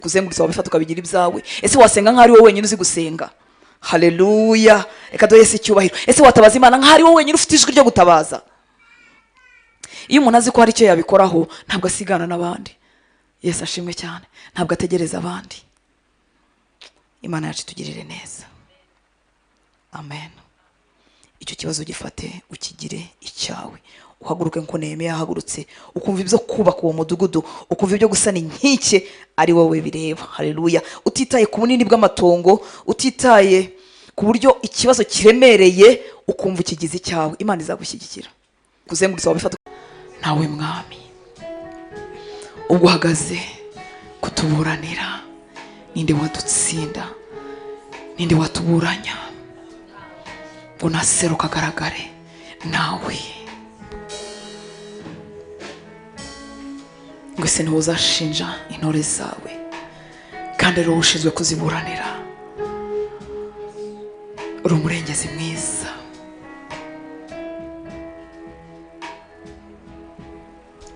Kuzengurutsa wabifata ukabigira ibyawe. Ese wasenga nk'aho ari wowe wenyine uzi gusenga? Haleluya, reka duhe Yesu icyubahiro. Ese watabaza Imana nk'aho ari wowe wenyine ufite ijwi ryo gutabaza? Iyo umuntu azi ko hari icyo yabikoraho, ntabwo asigana n'abandi. Yesu ashimwe cyane. Ntabwo ategereza abandi. Imana yacu itugirire neza. Amen. Icyo kibazo gifate ukigire icyawe, uhaguruke nkuko Nehemiya yahagurutse, ukumva ibyo kubaka uwo mudugudu, ukumva ibyo gusana inkike ari wowe bireba. Haleluya. Utitaye ku bunini bw'amatongo, utitaye ku buryo ikibazo kiremereye, ukumva ukigize icyawe. Imana izagushyigikira. Kuzengurutsa wabifata nawe mwami, ubwo uhagaze kutuburanira, ninde wadutsinda? Ninde watuburanya ngo naseruka agaragare? Nawe ngo ese niwe uzashinja intore zawe, kandi ari wowe ushinzwe kuziburanira. Uri umurengezi mwiza.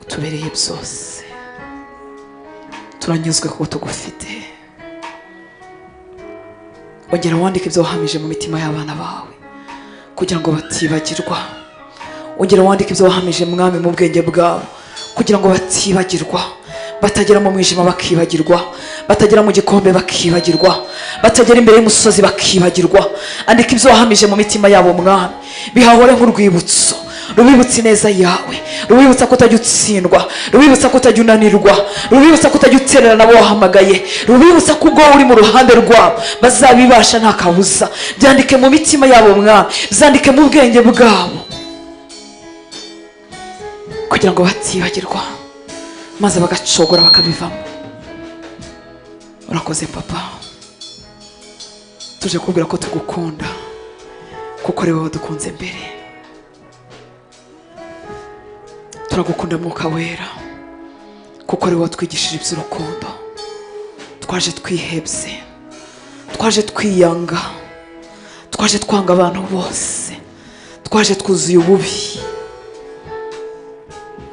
Utubereye byose, turanyuzwe kuko tugufite. Ongera wandike ibyo wahamije mu mitima y'abana bawe kugira ngo batibagirwa. Ongera wandike ibyo wahamije, mwami, mu bwenge bwabo kugira ngo batibagirwa, batagera mu mwijima bakibagirwa, batagera mu gikombe bakibagirwa, batagera imbere y'umusozi bakibagirwa. Andika ibyo wahamije mu mitima yabo, mwami, bihahore nk'urwibutso rubibutsa ineza yawe, rubibutsa ko utajya utsindwa, rubibutsa ko utajya unanirwa, rubibutsa ko utajya utererana abo wahamagaye, rubibutsa ko ubwo uri mu ruhande rwabo bazabibasha nta kabuza. Byandike mu mitima yabo, mwami, byandike mu bwenge bwabo kugira ngo batibagirwa maze bagacogora bakabivamo. Urakoze papa, tuje kubwira ko tugukunda kuko ari wowe wadukunze mbere. Turagukunda Mwuka Wera kuko ari wowe watwigishije iby'urukundo. Twaje twihebye, twaje twiyanga, twaje twanga abantu bose, twaje twuzuye ububi,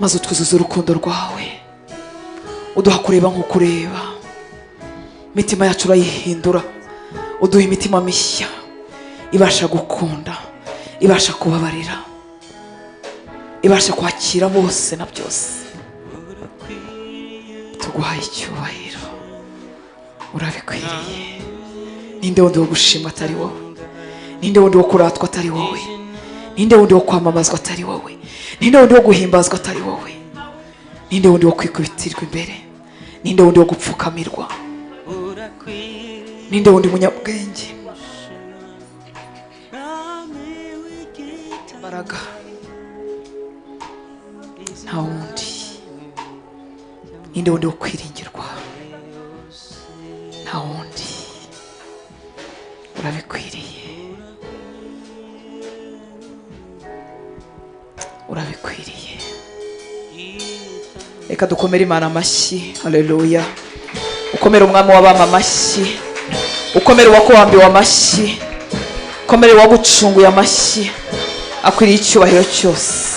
maze utwuzuza urukundo rwawe, uduha kureba nk'uko ureba. Imitima yacu urayihindura, uduha imitima mishya ibasha gukunda, ibasha kubabarira, ibasha kwakira bose na byose. Tuguhaye icyubahiro, urabikwiriye. Ninde wundi wo gushimwa atari wowe? Ninde wundi wo kuratwa atari wowe? Ninde wundi wo kwamamazwa atari wowe? Ninde wundi wo guhimbazwa atari wowe? Ninde wundi wo kwikubitirwa imbere? Ninde wundi wo gupfukamirwa? Ninde wundi munyabwenge? Imbaraga nta wundi. Ninde wundi wo kwiringirwa? Nta wundi. Urabikwiriye, urabikwiriye. Reka dukomere Imana amashyi. Haleluya. Ukomere umwami w'abami amashyi, ukomere uwakuwambiwe amashyi, ukomere uwagucunguye amashyi. Akwiriye icyubahiro cyose.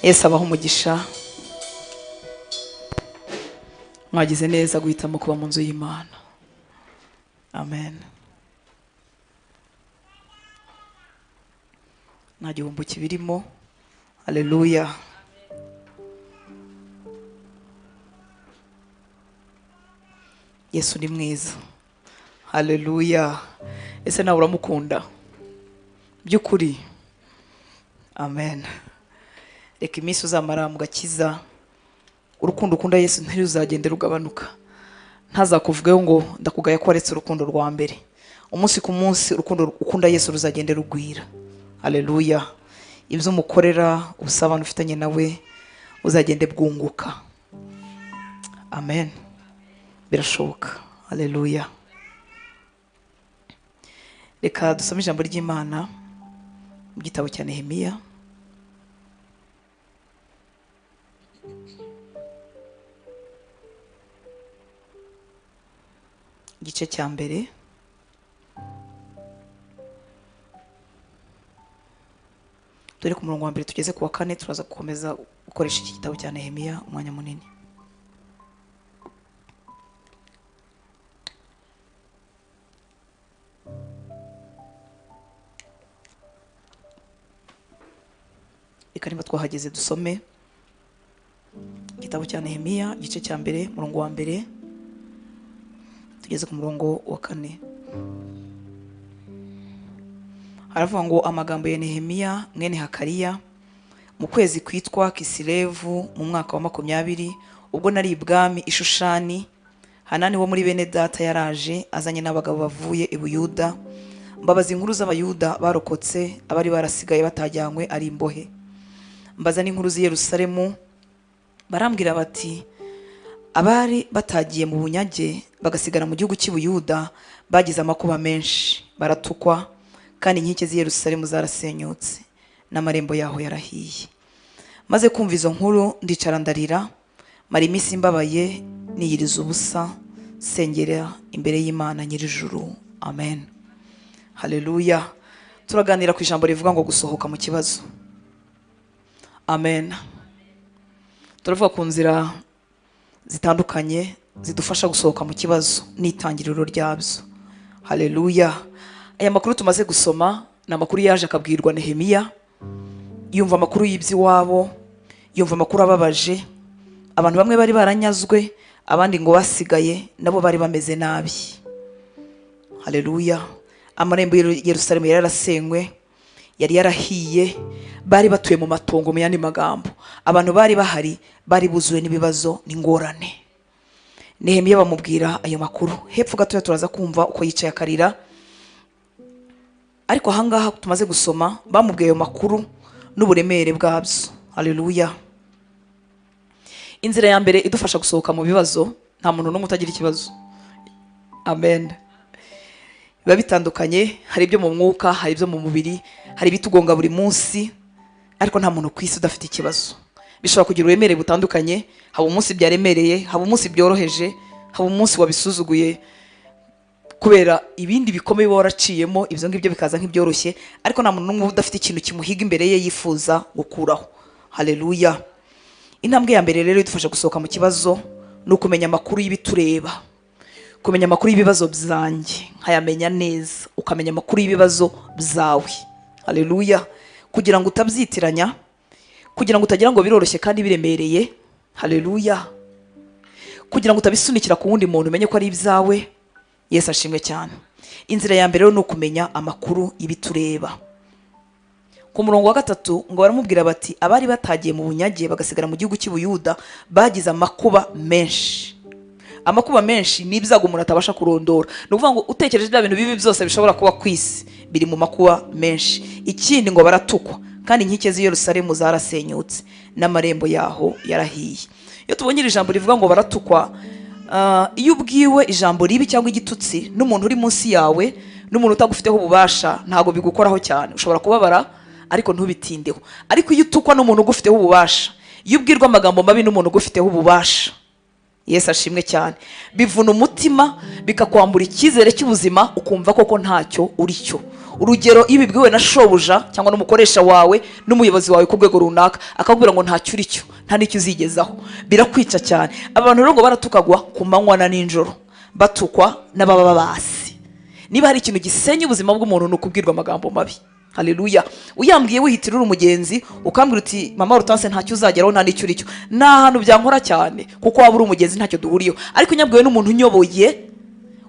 Yesu abaha umugisha. Mwagize neza guhitamo kuba mu nzu y'Imana. Amen. Nta gihombo kibirimo. Haleluya. Yesu ni mwiza. Haleluya. Ese nawe uramukunda by'ukuri? Amen. Reka iminsi uzamara mu gakiza, urukundo ukunda Yesu ntiruzagende rugabanuka. Ntazakuvugeho ngo ndakugaya ko waretse urukundo rwa mbere. Umunsi ku munsi urukundo ukunda Yesu ruzagende rugwira. Haleluya. Ibyo umukorera, ubusabane ufitanye nawe uzagende bwunguka. Amen. Birashoboka. Haleluya. Reka dusome ijambo ry'Imana mu gitabo cya Nehemiya. Igice cya mbere. Turi ku murongo wa 1 tugeze ku wa 4. Turaza gukomeza gukoresha iki gitabo cya Nehemiya umwanya munini. Reka niba twahageze dusome igitabo cya Nehemiya igice cya 1 murongo wa 1 tugeze ku murongo wa 4. Haravuga ngo amagambo ya Nehemiya mwene Hakariya mu kwezi kwitwa Kisilevu mu mwaka wa 20 ubwo nari ibwami Ishushani, Hanani wo muri bene data yaraje azanye n'abagabo bavuye i Buyuda. Mbabaza inkuru z'Abayuda barokotse abari barasigaye batajyanywe ari imbohe. Mbaza n'inkuru z'i Yerusalemu, barambwira bati abari batagiye mu bunyage bagasigara mu gihugu cy'i Buyuda bagize amakuba menshi, baratukwa, kandi inkike z'i Yerusalemu zarasenyutse n'amarembo yaho yarahiye. Maze kumva izo nkuru ndicara ndarira, mara iminsi mbabaye niyiriza ubusa, sengera imbere y'Imana nyir'ijuru. Amen. Haleluya. Turaganira ku ijambo rivuga ngo gusohoka mu kibazo. Amen. Turavuga ku nzira zitandukanye zidufasha gusohoka mu kibazo n'itangiriro ryabyo. Haleluya. Aya makuru tumaze gusoma ni amakuru yaje akabwirwa Nehemiya. Yumva amakuru y'iby'iwabo, yumva amakuru ababaje. Abantu bamwe bari baranyazwe, abandi ngo basigaye nabo bari bameze nabi. Haleluya. Amarembo ya Yerusalemu yari yarasenywe, yari yarahiye, bari batuye mu matongo. Mu yandi magambo, abantu bari bahari bari buzuwe n'ibibazo n'ingorane. Nehemiya bamubwira ayo makuru. Hepfo gatoya turaza kumva uko yicaye akarira, ariko ahangaha tumaze gusoma bamubwiye ayo makuru n'uburemere bwabyo. Haleluya. Inzira ya mbere idufasha gusohoka mu bibazo, nta muntu n'umwe utagira ikibazo. Amen. Biba bitandukanye, hari ibyo mu mwuka, hari ibyo mu mubiri, hari ibitugonga buri munsi, ariko nta muntu ku isi udafite ikibazo. Bishobora kugira uburemere butandukanye, haba umunsi byaremereye, haba umunsi byoroheje, haba umunsi wabisuzuguye kubera ibindi bikomeye waraciyemo, ibyo ngibyo bikaza nk'ibyoroshye, ariko nta muntu n'umwe udafite ikintu kimuhiga imbere ye yifuza gukuraho. Haleluya. Intambwe ya mbere rero idufasha gusohoka mu kibazo ni ukumenya amakuru y'ibitureba, kumenya amakuru y'ibibazo byanjye, nkayamenya neza, ukamenya amakuru y'ibibazo byawe. Haleluya. Kugira ngo utabyitiranya, kugira ngo utagira ngo biroroshye kandi biremereye. Haleluya. Kugira ngo utabisunikira ku wundi muntu, umenye ko ari ibyawe. Yesu ashimwe cyane. Inzira ya mbere rero ni ukumenya amakuru y'ibitureba. Ku murongo wa 3 ngo baramubwira bati abari batagiye mu bunyage bagasigara mu gihugu cy'i Buyuda bagize amakuba menshi. Amakuba menshi ni ibyago umuntu atabasha kurondora. Ni ukuvuga ngo utekereje bya bintu bibi byose bishobora kuba ku isi biri mu makuba menshi. Ikindi ngo baratukwa, kandi inkike z'i Yerusalemu zarasenyutse n'amarembo yaho yarahiye. Iyo tubonye iri jambo rivuga ngo baratukwa, iyo ubwiwe ijambo ribi cyangwa igitutsi n'umuntu uri munsi yawe, n'umuntu utagufiteho ububasha, ntago bigukoraho cyane. Ushobora kubabara ariko ntubitindeho. Ariko iyo utukwa n'umuntu ugufiteho ububasha, iyo ubwirwa amagambo mabi n'umuntu ugufiteho ububasha, Yesu ashimwe cyane, bivuna umutima, bikakwambura icyizere cy'ubuzima, ukumva koko ntacyo uri cyo. Urugero, iyo ubibwiwe na shobuja cyangwa n'umukoresha wawe n'umuyobozi wawe ku rwego runaka, akakubwira ngo ntacyo uri cyo, nta n'icyo uzigezaho, birakwica cyane. Abantu rero ngo baratukagwa ku manywa na nijoro, batukwa n'ababa basi. Niba hari ikintu gisenya ubuzima bw'umuntu ni ukubwirwa amagambo mabi. Haleluya. Uyambwiye wihitira uri umugenzi, ukambwira uti mama Hortense ntacyo uzageraho, nta n'icyo uri cyo, ni ahantu byankora cyane kuko waba uri umugenzi ntacyo duhuriyeho. Ariko unyabwiwe n'umuntu unyoboye,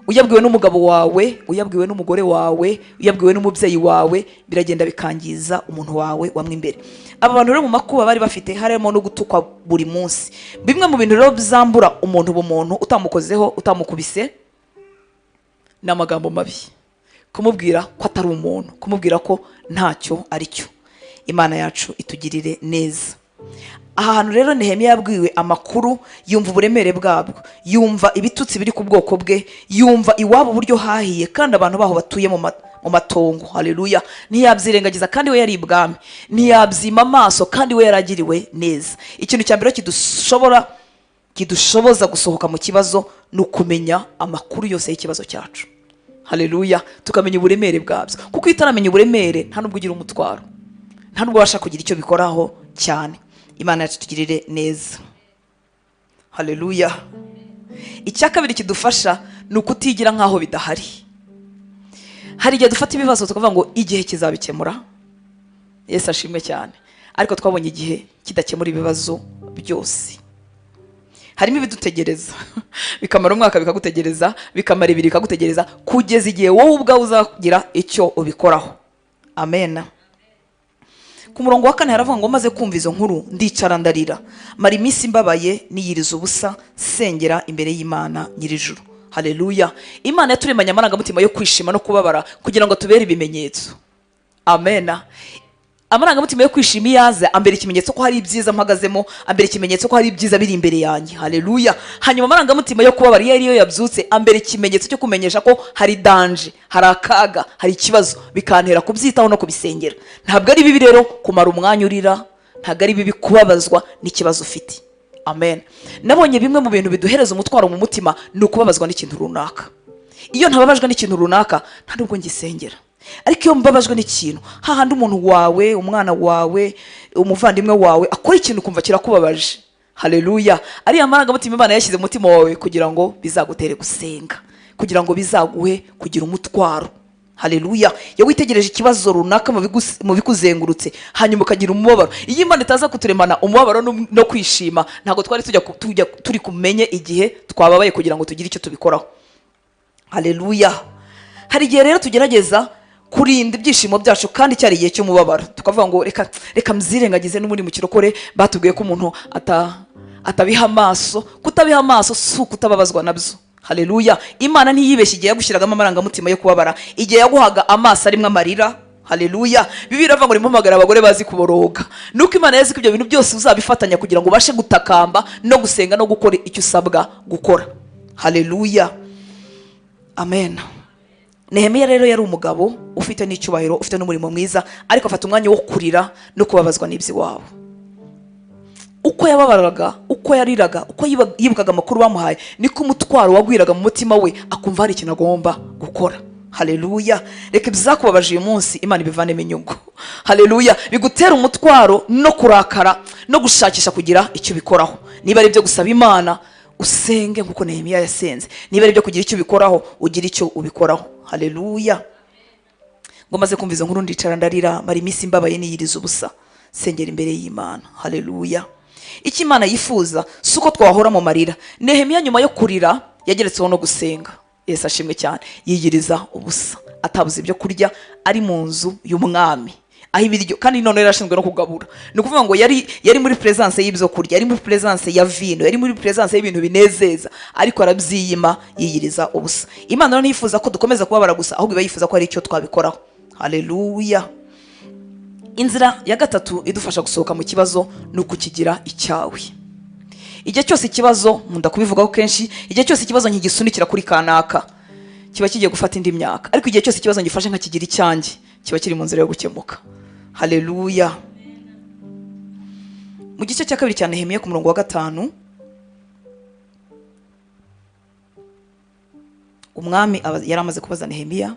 uyabwiwe n'umugabo wawe, uyabwiwe n'umugore wawe, uyabwiwe n'umubyeyi wawe, biragenda bikangiza umuntu wawe wamwe imbere. Aba bantu rero mu makuba bari bafite harimo no gutukwa buri munsi. Bimwe mu bintu rero bizambura umuntu bumuntu utamukozeho, utamukubise, ni amagambo mabi, kumubwira ko atari umuntu, kumubwira ko ntacyo ari cyo. Imana yacu itugirire neza. Aha hantu rero Nehemiya yabwiwe amakuru, yumva uburemere bwabwo, yumva ibitutsi biri ku bwoko bwe, yumva iwabo uburyo hahiye kandi abantu baho batuye mu matongo. Haleluya. Ntiyabyirengagiza kandi we yari ibwami, ntiyabyima amaso kandi we yaragiriwe neza. Ikintu cya mbere kidushoboza gusohoka mu kibazo ni ukumenya amakuru yose y'ikibazo cyacu. Haleluya. Tukamenya uburemere bwabyo, kuko iyo utaramenya uburemere nta nubwo ugira umutwaro. Nta nubwo ubasha kugira icyo bikoraho cyane. Imana yacu tugirire neza. Haleluya. Icya kabiri kidufasha ni ukutigira nk'aho bidahari. Hari igihe dufata ibibazo tukavuga ngo igihe kizabikemura. Yesu ashimwe cyane. Ariko twabonye igihe kidakemura ibibazo byose. Harimo ibidutegereza bikamara umwaka, bikagutegereza bikamara 2, bikagutegereza kugeza igihe wowe ubwawe uzagira icyo ubikoraho. Amen. Ku murongo wa 4 haravuga ngo maze kumva izo nkuru ndicara ndarira, mara iminsi mbabaye, niyiriza ubusa, sengera imbere y'Imana nyir'ijuru. Haleluya. Imana yaturemanye amarangamutima yo kwishima no kubabara kugira ngo tubere ibimenyetso. Amen. Amarangamutima yo kwishima iyo aza, ambera ikimenyetso ko hari ibyiza mpagazemo, ambera ikimenyetso ko hari ibyiza biri imbere yanjye. Haleluya. Hanyuma amarangamutima yo kubabara iyo ariyo yabyutse, ambera ikimenyetso cyo kumenyesha ko hari danger, hari akaga, hari ikibazo, bikantera kubyitaho no kubisengera. Ntabwo ari bibi rero kumara umwanya urira, ntabwo ari bibi kubabazwa n'ikibazo ufite. Amen. Nabonye bimwe mu bintu biduhereza umutwaro mu mutima ni ukubabazwa n'ikintu runaka. Iyo ntababajwe n'ikintu runaka, nta nubwo ngisengera. Ariko iyo mbabajwe n'ikintu, hahandi umuntu wawe, umwana wawe, umuvandimwe wawe akora ikintu ukumva kirakubabaje. Haleluya. Ariya marangamutima Imana yashyize mu mutima wawe kugira ngo bizagutere gusenga, kugira ngo bizaguhe kugira umutwaro. Haleluya. Iyo witegereje ikibazo runaka mu bikuzengurutse, hanyuma ukagira umubabaro. Iyo Imana itaza kuturemana umubabaro no kwishima, ntabwo twari tujya turi kumenye igihe twababaye kugira ngo tugire icyo tubikoraho. Haleluya. Hari igihe rero tugerageza kurinda ibyishimo byacu kandi cyari igihe cy'umubabaro, tukavuga ngo reka mzirengagize, n'ubundi mu kirokore batubwiye ko umuntu atabiha amaso. Kutabiha amaso si ukutababazwa nabyo. Haleluya. Imana ntiyibeshye igihe yagushyiragamo amarangamutima yo kubabara, igihe yaguhaga amaso arimo amarira. Haleluya. Bibiliya iravuga ngo nimuhamagare abagore bazi kuboroga. Nuko Imana yazi ko ibyo bintu byose uzabifatanya kugira ngo ubashe gutakamba no gusenga no gukora icyo usabwa gukora. Haleluya. Amen. Nehemiya rero yari umugabo ufite n'icyubahiro, ufite n'umurimo mwiza, ariko afata umwanya wo kurira no kubabazwa n'iby'iwabo. Uko yababaraga, uko yariraga, uko yibukaga amakuru bamuhaye, niko umutwaro wagwiraga mu mutima we, akumva hari ikintu agomba gukora. Haleluya. Reka ibyakubabaje uyu munsi Imana ibivanemo inyungu. Haleluya. Bigutera umutwaro no kurakara no gushakisha kugira icyo ubikoraho. Niba ari ibyo gusaba Imana, usenge nk'uko Nehemiya yasenze. Niba ari ibyo kugira icyo ubikoraho, ugire icyo ubikoraho. Haleluya. Ngo maze kumva izo nkuru ndicara ndarira, mara iminsi mbabaye, niyiriza ubusa, sengera imbere y'Imana. Haleluya. Icyo Imana yifuza si uko twahora mu marira. Nehemiya nyuma yo kurira yageretseho no gusenga. Yesu ashimwe cyane. Yiyiriza ubusa, atabuze ibyo kurya, ari mu nzu y'umwami aho ibiryo, kandi none yari ashinzwe no kugabura. Ni ukuvuga ngo yari muri presence y'ibyo kurya, yari muri presence ya vino, yari muri presence y'ibintu binezeza, ariko arabyiyima, yiyiriza ubusa. Imana rero ntiyifuza ko dukomeza kubabara gusa, ahubwo iba yifuza ko hari icyo twabikoraho. Haleluya. Inzira ya gatatu idufasha gusohoka mu kibazo ni ukukigira icyawe. Igihe cyose ikibazo, nkunda kubivugaho kenshi, igihe cyose ikibazo nkigisunikira kuri kanaka, kiba kigiye gufata indi myaka. Ariko igihe cyose ikibazo ngifashe nkakigira icyanjye, kiba kiri mu nzira yo gukemuka. Haleluya. Mu gice cya 2 cya Nehemiya ku murongo wa 5, umwami yari amaze kubaza Nehemiya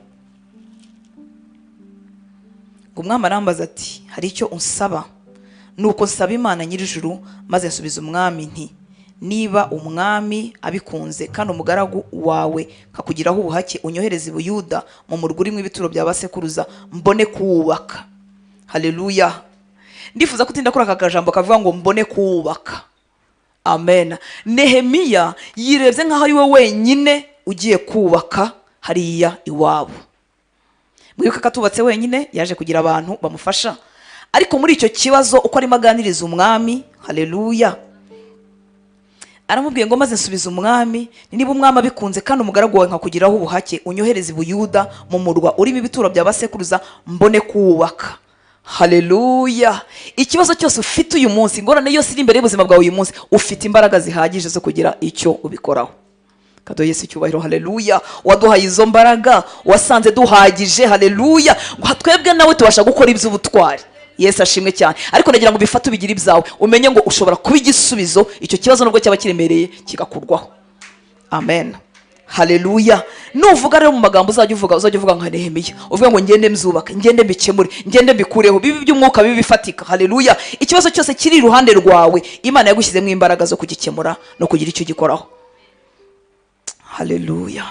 ngo umwami arambaza ati hari icyo unsaba? Nuko nsaba Imana nyir'ijuru, maze nsubiza umwami nti niba umwami abikunze kandi umugaragu wawe nkakugiraho ubuhake, unyohereze i Buyuda mu murwa urimo ibituro bya basekuruza, mbone kuwubaka. Haleluya. Ndifuza kutinda kuri aka kajambo kavuga ngo mbone kuwubaka. Amen. Nehemiya yirebye nk'aho ari we wenyine ugiye kubaka hariya iwabo. Mwibuke ko atubatse wenyine, yaje kugira abantu bamufasha. Ariko muri icyo kibazo uko arimo aganiriza umwami, haleluya, aramubwiye ngo maze nsubiza umwami, niba umwami abikunze kandi umugaragu wawe nkakugiraho ubuhake, unyohereze i Buyuda mu murwa urimo ibituro bya basekuruza, mbone kuwubaka. Haleluya. Ikibazo cyose ufite uyu munsi, ingorane yose iri imbere y'ubuzima bwawe uyu munsi, ufite imbaraga zihagije zo kugira icyo ubikoraho. Kaduhe Yesu icyubahiro. Haleluya. Waduhaye izo mbaraga, wasanze duhagije. Haleluya. Ngo twebwe nawe tubasha gukora iby'ubutwari. Yesu ashimwe cyane. Ariko nagira ngo ubifate ubigire ibyawe, umenye ngo ushobora kuba igisubizo icyo kibazo nubwo cyaba kiremereye kigakurwaho. Amen. Haleluya. Nuvuga rero mu magambo uzajya uvuga nka Nehemiya, uvuga ngo ngende mzubake, ngende mbikemure, ngende mbikureho, bibi by'umwuka, bibi bifatika. Haleluya. Ikibazo cyose kiri iruhande rwawe, Imana yagushyizemo imbaraga zo kugikemura no kugira icyo ugikoraho. Haleluya.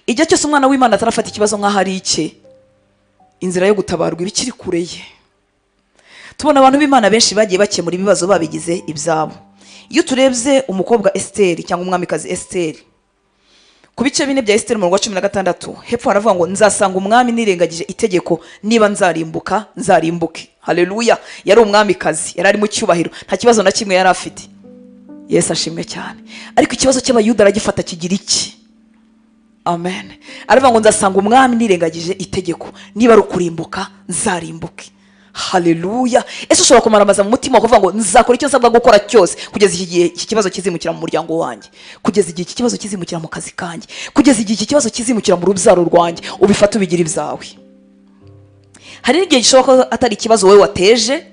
Igihe cyose umwana w'Imana atarafata ikibazo nk'aho ari icye, inzira yo gutabarwa iba ikiri kure ye. Tubona abantu b'Imana benshi bagiye bakemura ibibazo babigize ibyabo. Iyo turebye umukobwa Esiteri cyangwa umwamikazi Esiteri, ku bice 4 bya Esiteri, umurongo wa 16 hepfo, haravuga ngo nzasanga umwami nirengagije itegeko, niba nzarimbuka nzarimbuke. Haleluya. Yari umwamikazi, yari ari mu cyubahiro, nta kibazo na kimwe yari afite. Yesu ashimwe cyane. Ariko ikibazo cy'Abayuda aragifata kigira iki. Amen. Aravuga ngo nzasanga umwami nirengagije itegeko, niba ari ukurimbuka nzarimbuke. Haleluya. Ese ushobora kumaramaza mu mutima kuvuga ngo nzakora icyo nsabwa gukora cyose kugeza iki gihe iki kibazo kizimukira mu muryango wanjye, kugeza igihe iki kibazo kizimukira mu kazi kanjye, kugeza igihe iki kibazo kizimukira mu rubyaro rwanjye? Ubifate ubigira ibyawe. Hari n'igihe gishoboka ko atari ikibazo wowe wateje,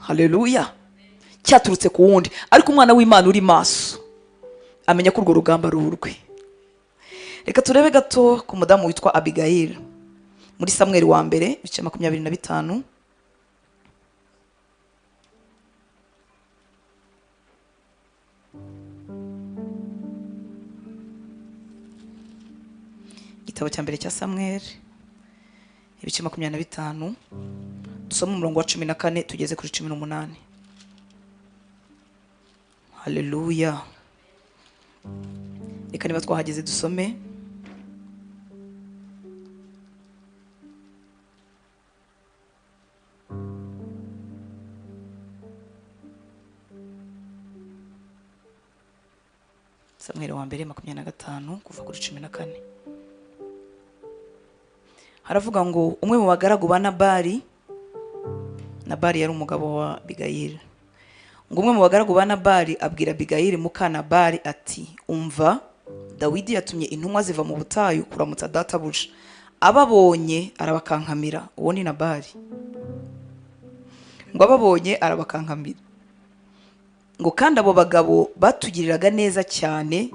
haleluya, cyaturutse ku wundi, ariko umwana w'Imana uri maso amenya ko urwo rugamba ari urwe. Reka turebe gato ku mudamu witwa Abigayil muri Samweri wa mbere, ibice 25. Igitabo cya mbere cya Samweri, ibice 25, dusome umurongo wa 14 tugeze kuri 18. Haleluya. Reka niba twahageze dusome. Samweri wa mbere 25 kuva kuri 14, haravuga ngo umwe mu bagaragu ba Nabali, Nabali yari umugabo wa Abigayili, ngo umwe mu bagaragu ba Nabali abwira Abigayili muka Nabali ati: "Umva, Dawidi yatumye intumwa ziva mu butayu kuramutsa databuja, ababonye arabakankamira." Uwo ni Nabali. Ngo ababonye arabakankamira, ngo kandi abo bagabo batugiriraga neza cyane,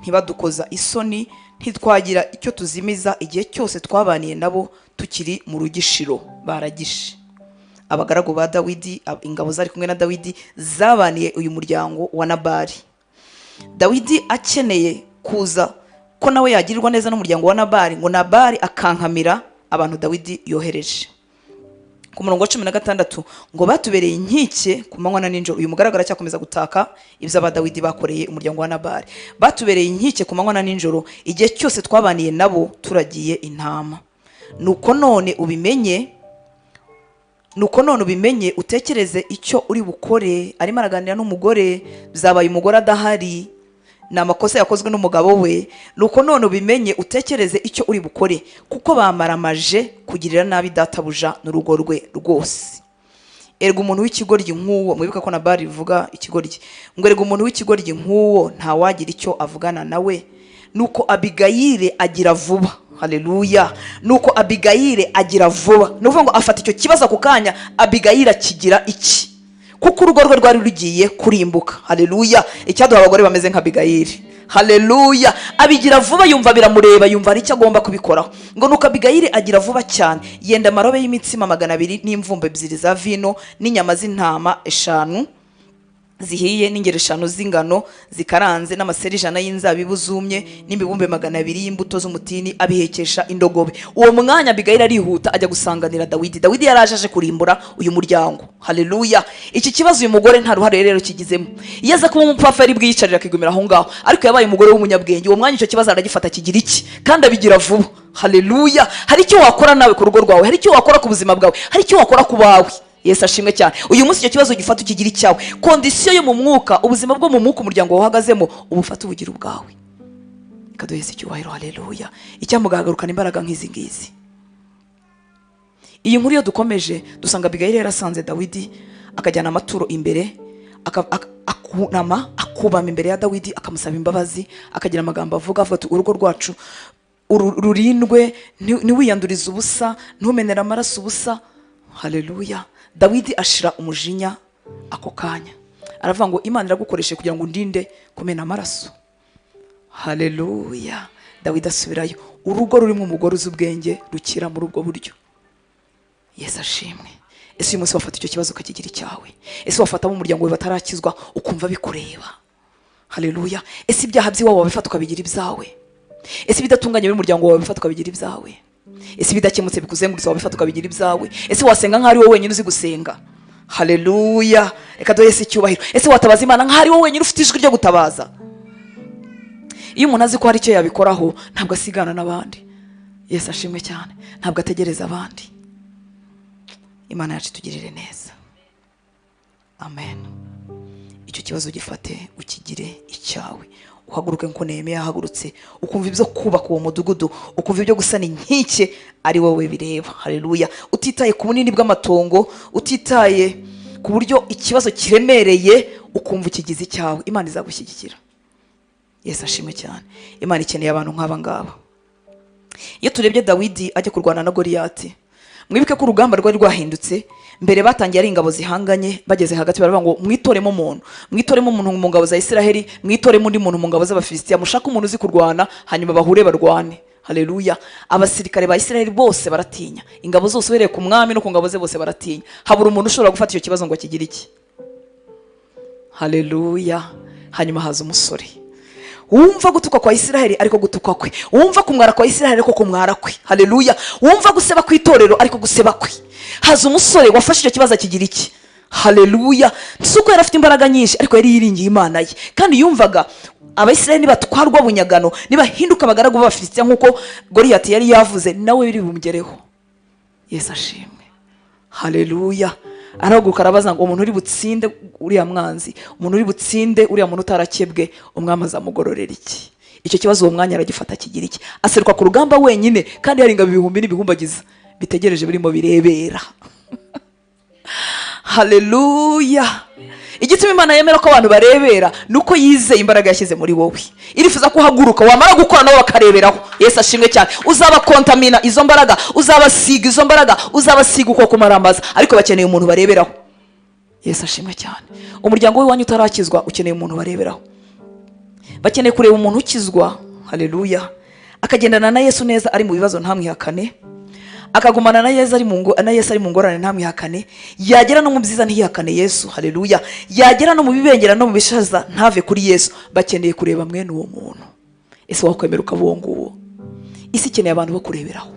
ntibadukoza isoni, ntitwagira icyo tuzimiza igihe cyose twabaniye nabo tukiri mu rugishiro. Baragishe abagaragu ba Dawidi, ingabo zari kumwe na Dawidi zabaniye uyu muryango wa Nabali. Dawidi akeneye kuza ko nawe yagirirwa neza n'umuryango wa Nabali, ngo Nabali akankamira abantu Dawidi yohereje. Ku murongo wa 16, ngo batubereye inkike ku manywa na nijoro. Uyu mugaragara aracyakomeza gutaka ibyo aba Dawidi bakoreye umuryango wa Nabali. Batubereye inkike ku manywa na nijoro igihe cyose twabaniye nabo turagiye intama. Nuko none ubimenye utekereze icyo uri bukore. Arimo araganira n'umugore, byabaye umugore adahari, ni amakosa yakozwe n'umugabo we. Nuko none ubimenye utekereze icyo uri bukore, kuko bamaramaje kugirira nabi databuja n'urugo rwe rwose. Erega umuntu w'ikigoryi nk'uwo, mwibuka ko Nabali rivuga ikigoryi, ngo erega umuntu w'ikigoryi nk'uwo ntawagira icyo avugana nawe. Nuko Abigayile agira vuba. Haleluya. Nuko Abigayile agira vuba, ni ukuvuga ngo afata icyo kibazo ako kanya. Abigayile akigira iki, kuko urugo rwe rwari rugiye kurimbuka. Haleluya. Icyaduha abagore bameze nka Abigayili. Haleluya. Abigira vuba, yumva biramureba, yumva hari icyo agomba kubikoraho. Ngo nuko Abigayili agira vuba cyane, yenda amarobe y'imitsima 200 n'imvumba 2 za vino n'inyama z'intama 5 zihiye n'ingero 5 z'ingano zikaranze n'amaseri 100 y'inzabibu zumye n'imibumbe 200 y'imbuto z'umutini, abihekesha indogobe. Uwo mwanya Abigayili arihuta ajya gusanganira Dawidi. Dawidi yaraje aje kurimbura uyu muryango. Haleluya. Iki kibazo uyu mugore nta ruhare rero kigizemo. Iyo aza kuba umupfapfa yari bwiyicarira akigumira aho ngaho, ariko yabaye umugore w'umunyabwenge. Uwo mwanya icyo kibazo aragifata kigira iki, kandi abigira vuba. Haleluya. Hari icyo wakora nawe ku rugo rwawe, hari icyo wakora ku buzima bwawe, hari icyo wakora ku bawe. Yesu ashimwe cyane. Uyu munsi icyo kibazo gifata ukigira icyawe. Condition yo mu mwuka, ubuzima bwo mu mwuka umuryango wahagazemo, ubufate ubugira ubwawe. Reka duheze icyubahiro. Haleluya. Icyamugahagarukana imbaraga nk'izi ngizi. Iyi nkuru iyo dukomeje dusanga Abigayili yarasanze Dawidi, akajyana amaturo imbere, akunama, akubama imbere ya Dawidi, akamusaba imbabazi, akagira amagambo avuga ati urugo rwacu rurindwe, ntiwiyandurize ubusa, ntumenere amaraso ubusa. Haleluya. Dawidi ashira umujinya ako kanya, aravuga ngo Imana iragukoreshe kugira ngo undinde kumena amaraso. Haleluya. Dawidi asubirayo. Urugo rurimo umugore uzi ubwenge rukira muri ubwo buryo. Yesu ashimwe. Ese uyu munsi wafata icyo kibazo ukakigira icyawe? Ese wafatamo umuryango wawe batarakizwa ukumva bikureba? Haleluya. Ese ibyaha by'iwawe wabifata ukabigira ibyawe? Ese ibidatunganye by'umuryango wawe wabifata ukabigira ibyawe? Ese ibidakemutse bikuzengurutse wabifata ukabigira ibyawe? Ese wasenga nk'aho ari wowe wenyine uzi gusenga? Haleluya. Reka duhe Yesu icyubahiro. Ese watabaza Imana nk'aho ari wowe wenyine ufite ijwi ryo gutabaza? Iyo umuntu azi ko hari icyo yabikoraho, ntabwo asigana n'abandi. Yesu ashimwe cyane. Ntabwo ategereza abandi. Imana yacu itugirire neza. Amen. Icyo kibazo gifate ukigire icyawe, uhaguruke nkuko Nehemiya yahagurutse, ukumva ibyo kubaka uwo mudugudu, ukumva ibyo gusana inkike ari wowe bireba. Haleluya. Utitaye ku bunini bw'amatongo, utitaye ku buryo ikibazo kiremereye, ukumva ukigize icyawe. Imana izagushyigikira. Yesu ashimwe cyane. Imana ikeneye abantu nk'aba ngaba. Iyo turebye Dawidi ajya kurwana na Goliyati, mwibuke ko urugamba rwari rwahindutse. Mbere batangiye ari ingabo zihanganye, bageze hagati baravuga ngo mwitoremo umuntu, mwitoremo umuntu mu ngabo za Isiraheli, mwitoremo undi muntu mu ngabo z'Abafilisitiya, mushake umuntu uzi kurwana, hanyuma bahure barwane. Haleluya. Abasirikare ba Isiraheli bose baratinya, ingabo zose uhereye ku mwami no ku ngabo ze bose baratinya. Habura umuntu ushobora gufata icyo kibazo ngo akigire iki. Haleluya. Hanyuma haza umusore wumva gutukwa kwa Isiraheli ariko gutukwa kwe, wumva kumwara kwa Isiraheli ariko kumwara kwe. Haleluya. Wumva guseba kw'itorero ariko guseba kwe. Haza umusore wafashe icyo kibazo akigira iki. Haleluya. Si uko yari afite imbaraga nyinshi, ariko yari yiringiye Imana ye, kandi yumvaga Abayisiraheli nibatwarwa bunyagano, nibahinduka abagaragu b'Abafilisitiya nk'uko Goliyati yari yavuze, nawe biri bumugereho. Yesu ashimwe. Haleluya. Arahaguruka arabaza ngo umuntu uri butsinde uriya mwanzi, umuntu uri butsinde uriya muntu utarakebwe, umwami azamugororera iki? Icyo kibazo uwo mwanya aragifata kigira iki. Aseruka ku rugamba wenyine, kandi hari ingabo ibihumbi n'ibihumbagiza bitegereje birimo birebera. Haleluya. Igituma Imana yemera ko abantu barebera ni uko yizeye imbaraga yashyize muri wowe. Irifuza ko uhaguruka, wamara gukora nabo bakareberaho. Yesu ashimwe cyane. Uzabakontamina izo mbaraga, uzabasiga izo mbaraga, uzabasiga uko kumarambaza, ariko bakeneye umuntu bareberaho. Yesu ashimwe cyane. Umuryango w'iwanyu utarakizwa ukeneye umuntu bareberaho. Bakeneye kureba umuntu ukizwa. Haleluya. Akagendana na Yesu neza ari mu bibazo ntamwihakane, akagumana na Yesu ari mu ngo, na Yesu ari mu ngorane ntamwihakane, yagera no mu byiza ntiyihakane Yesu. Haleluya. Yagera no mu bibengera no mu bishaza ntave kuri Yesu. Bakeneye kureba mwene uwo muntu. Ese wakwemera ukaba uwo nguwo? Isi ikeneye abantu bo kureberaho.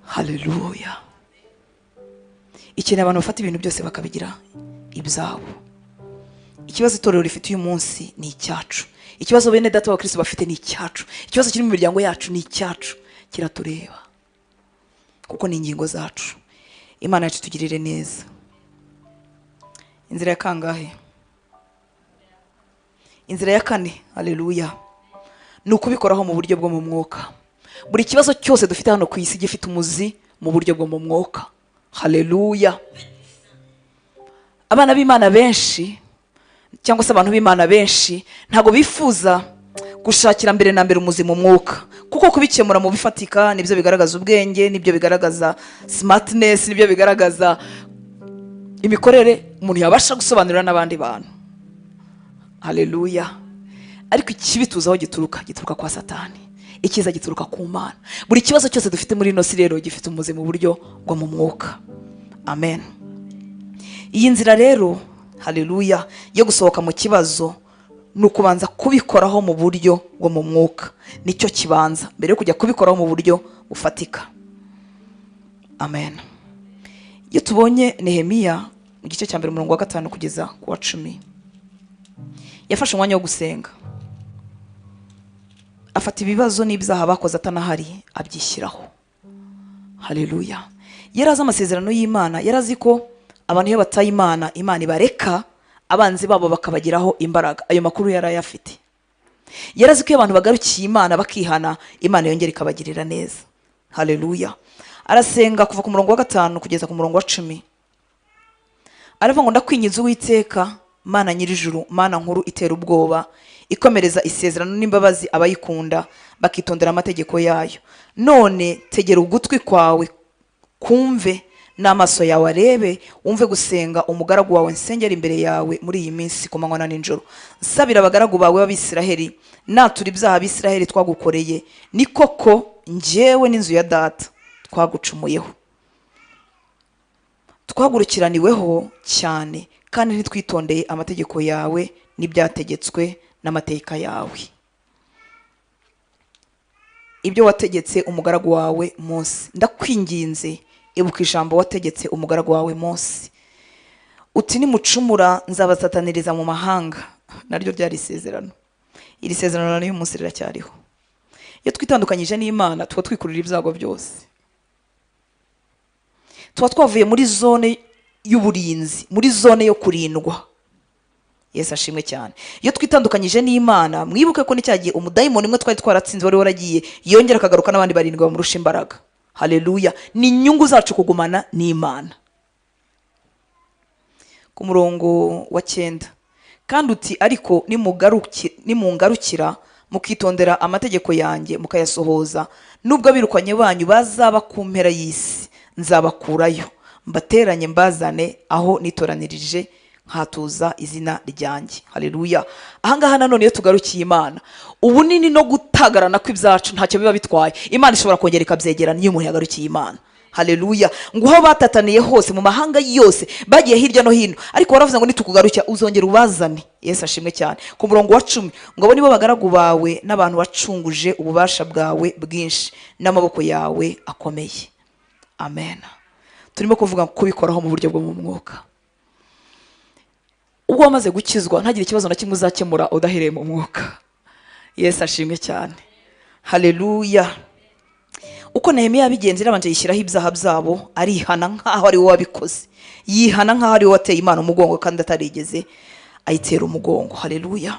Haleluya. Ikeneye abantu bafata ibintu byose bakabigira ibyabo. Ikibazo itorero rifite uyu munsi ni icyacu. Ikibazo bene data b'abakristo bafite ni icyacu. Ikibazo kiri mu miryango yacu ni icyacu, kiratureba kuko ni ingingo zacu. Imana yacu tugirire neza. Inzira ya kangahe? Inzira ya kane, haleluya, ni ukubikoraho mu buryo bwo mu mwuka. Buri kibazo cyose dufite hano ku isi gifite umuzi mu buryo bwo mu mwuka. Haleluya. Abana b'Imana benshi cyangwa se abantu b'Imana benshi ntabwo bifuza gushakira mbere na mbere umuzi mu mwuka, kuko kubikemura mu bifatika nibyo bigaragaza ubwenge, nibyo bigaragaza smartness, nibyo bigaragaza imikorere umuntu yabasha gusobanurira n'abandi bantu. Haleluya. Ariko ikibi tuzi aho gituruka, gituruka kwa Satani. Icyiza gituruka ku Mana. Buri kibazo cyose dufite muri ino si rero gifite umuzi mu buryo bwo mu mwuka. Amen. Iyi nzira rero, haleluya, yo gusohoka mu kibazo ni ukubanza kubikoraho mu buryo bwo mu mwuka. Nicyo kibanza mbere yo kujya kubikoraho mu buryo bufatika. Amen. Iyo tubonye Nehemiya mu gice cya 1 umurongo wa 5 kugeza ku wa 10, yafashe umwanya wo gusenga, afata ibibazo n'ibyaha bakoze atanahari abyishyiraho. Haleluya. Yari azi amasezerano y'Imana, yari azi ko abantu iyo bataye Imana, Imana ibareka abanzi babo bakabagiraho imbaraga. Ayo makuru yari ayafite. Yari azi ko iyo abantu bagarukiye Imana bakihana, Imana yongera ikabagirira neza. Haleluya. Arasenga kuva ku murongo wa 5 kugeza ku murongo wa 10. Aravuga ngo ndakwinginze Uwiteka Mana nyir'ijuru, Mana nkuru itera ubwoba, ikomereza isezerano n'imbabazi abayikunda bakitondera amategeko yayo. None tegera ugutwi kwawe kumve N'amaso yawe arebe, wumve gusenga umugaragu wawe nsengera imbere yawe muri iyi minsi ku manywa na nijoro, nsabira abagaragu bawe b'Abisiraheli, natura ibyaha Abisiraheli twagukoreye. Ni koko njyewe n'inzu ya data twagucumuyeho, twagurukiraniweho cyane, kandi ntitwitondeye amategeko yawe n'ibyategetswe n'amateka yawe, ibyo wategetse umugaragu wawe Mose. Ndakwinginze, ibuka ijambo wategetse umugaragu wawe Mose, uti: 'Nimucumura nzabasataniriza mu mahanga.'" Naryo ryari isezerano. Iri sezerano n'uyu munsi riracyariho. Iyo twitandukanyije n'Imana, tuba twikurura ibyago byose, tuba twavuye muri zone y'uburinzi, muri zone yo kurindwa. Yesu ashimwe cyane. Iyo twitandukanyije n'Imana, mwibuke ko n'icya gihe umudayimoni umwe twari twaratsinze wari waragiye, yongera akagaruka n'abandi barindwi bamurusha imbaraga. Haleluya! Ni inyungu zacu kugumana n'Imana. Ku murongo wa 9: "Kandi uti: 'Ariko nimungarukira mukitondera amategeko yanjye mukayasohoza, nubwo abirukanye banyu bazaba ku mpera y'isi, nzabakurayo mbateranye mbazane aho nitoranirije nkatuza izina ryanjye.'" Haleluya! Ahangaha nanone, iyo tugarukiye Imana, ubunini no gutagarana kw'ibyacu ntacyo biba bitwaye. Imana ishobora kongera ikabyegerana iyo umuntu yagarukiye Imana. Haleluya! Ngo aho batataniye hose mu mahanga yose, bagiye hirya no hino, ariko waravuze ngo nitukugarukira uzongera ubazane. Yesu ashimwe cyane. Ku murongo wa 10: "Ngo abo nibo bagaragu bawe n'abantu wacunguje ububasha bwawe bwinshi n'amaboko yawe akomeye." Amen. Turimo kuvuga kubikoraho mu buryo bwo mu mwuka. Ubwo wamaze gukizwa, ntagire ikibazo na kimwe uzakemura udahereye mu mwuka. Yesu ashimwe cyane. Haleluya! Uko Nehemiya yabigenze, yarabanje yishyiraho ibyaha byabo, arihana nk'aho ari we wabikoze, yihana nk'aho ari we wateye Imana umugongo kandi atarigeze ayitera umugongo. Haleluya!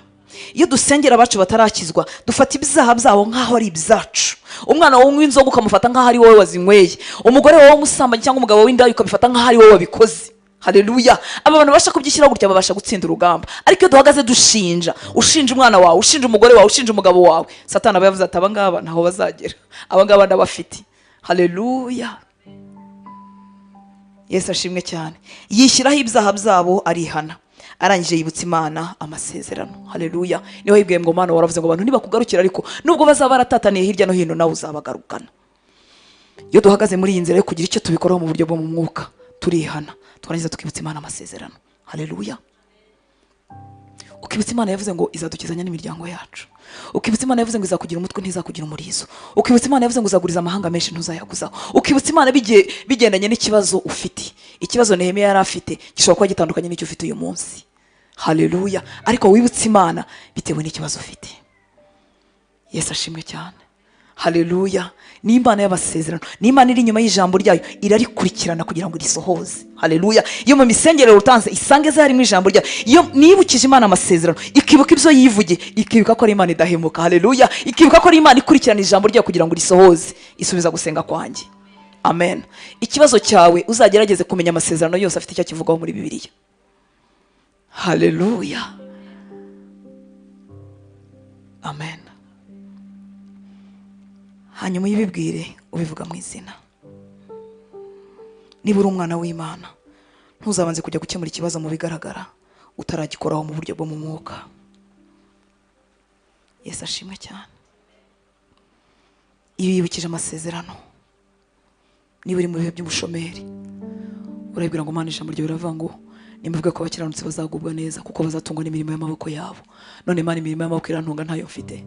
Iyo dusengera abacu batarakizwa, dufata ibyaha byabo nk'aho ari ibyacu. Umwana wawe unywa inzoga, ukamufata nk'aho ari wowe wazinyweye. Umugore wawe w'umusambanyi cyangwa umugabo w'indaya, ukabifata nk'aho ari wowe wabikoze. Haleluya! Aba bantu babasha kubyishyiraho gutya babasha gutsinda urugamba. Ariko iyo duhagaze dushinja, ushinja umwana wawe, ushinja umugore wawe, ushinja umugabo wawe, Satani aba yavuze ati: "Aba ngaba ntaho bazagera, aba ngaba ndabafite." Haleluya! Yesu ashimwe cyane. Yishyiraho ibyaha byabo, arihana, arangije yibutsa Imana amasezerano. Haleluya! Niho yibwiye ngo: "Mana, waravuze ngo abantu nibakugarukira, ariko nubwo bazaba baratataniye hirya no hino, nawe uzabagarukana." Iyo duhagaze muri iyi nzira yo kugira icyo tubikoraho mu buryo bwo mu mwuka, turihana, twarangiza tukibutsa Imana amasezerano. Haleluya! Ukibutsa Imana yavuze ngo izadukizanya n'imiryango yacu. Ukibutsa Imana yavuze ngo izakugira umutwe, ntizakugira umurizo. Ukibutsa Imana yavuze ngo uzaguriza amahanga menshi, ntuzayaguzaho. Ukibutsa Imana bigendanye n'ikibazo ufite. Ikibazo Nehemiya yari afite gishobora kuba gitandukanye n'icyo ufite uyu munsi. Haleluya! Ariko wibutse Imana bitewe n'ikibazo ufite. Yesu ashimwe cyane. Haleluya! Ni Imana y'amasezerano, ni Imana iri inyuma y'ijambo ryayo, irarikurikirana kugira ngo irisohoze. Haleluya! Iyo mu misengere utanze isange harimo ijambo ryayo. Iyo nibukije Imana amasezerano, ikibuka ibyo yivugiye, ikibuka ko ari Imana idahemuka. Haleluya! Ikibuka ko ari Imana ikurikirana ijambo ryayo kugira ngo irisohoze, isubiza gusenga kwanjye. Amen. Ikibazo cyawe, uzagerageze kumenya amasezerano yose afite icyo akivugaho muri Bibiliya. Haleluya, amen. Hanyuma uyibibwire, ubivuga mu izina. Niba uri umwana w'Imana, ntuzabanze kujya gukemura ikibazo mu bigaragara utaragikoraho mu buryo bwo mu mwuka. Yesu ashimwe cyane. Iyo yibukije amasezerano, niba uri mu bihe by'ubushomeri, urabibwira ngo: "Mana, ijambo ryawe riravuga ngo nimba ko abakiranutsi bazagubwa neza kuko bazatungwa n'imirimo y'amaboko yabo. None Imana, imirimo y'amaboko irantunga ntayo mfite.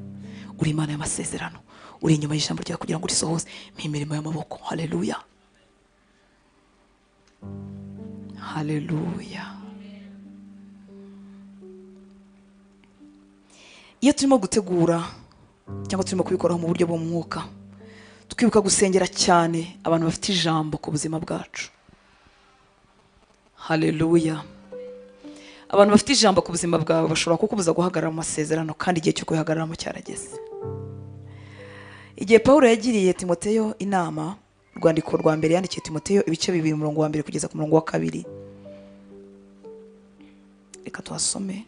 Uri Imana y'amasezerano, uri inyuma y'ijambo ryawe kugira ngo urisohoze. Mpa imirimo y'amaboko." Haleluya, haleluya! Iyo turimo gutegura cyangwa turimo kubikoraho mu buryo bw'umwuka, twibuka gusengera cyane abantu bafite ijambo ku buzima bwacu. Haleluya! Abantu bafite ijambo ku buzima bwawe bashobora kukubuza guhagarara mu masezerano kandi igihe cyo kuyihagararamo cyarageze. Igihe Paul yagiriye Timoteyo inama, urwandiko rwa mbere yandikiye Timoteyo, ibice 2, umurongo wa 1 kugeza ku murongo wa 2, reka tuhasome.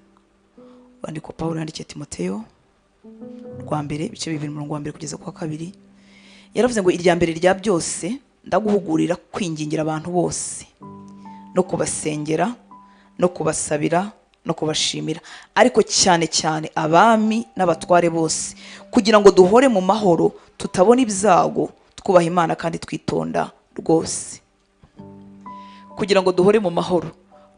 Urwandiko Paul yandikiye Timoteyo rwa mbere, ibice 2, umurongo wa 1 kugeza ku wa 2, yaravuze ngo: "Irya mbere rya byose Ndaguhugurira kwingingira abantu bose no kubasengera no kubasabira no kubashimira, ariko cyane cyane abami n'abatware bose, kugira ngo duhore mu mahoro, tutabona ibyago, twubaha Imana kandi twitonda rwose. Kugira ngo duhore mu mahoro,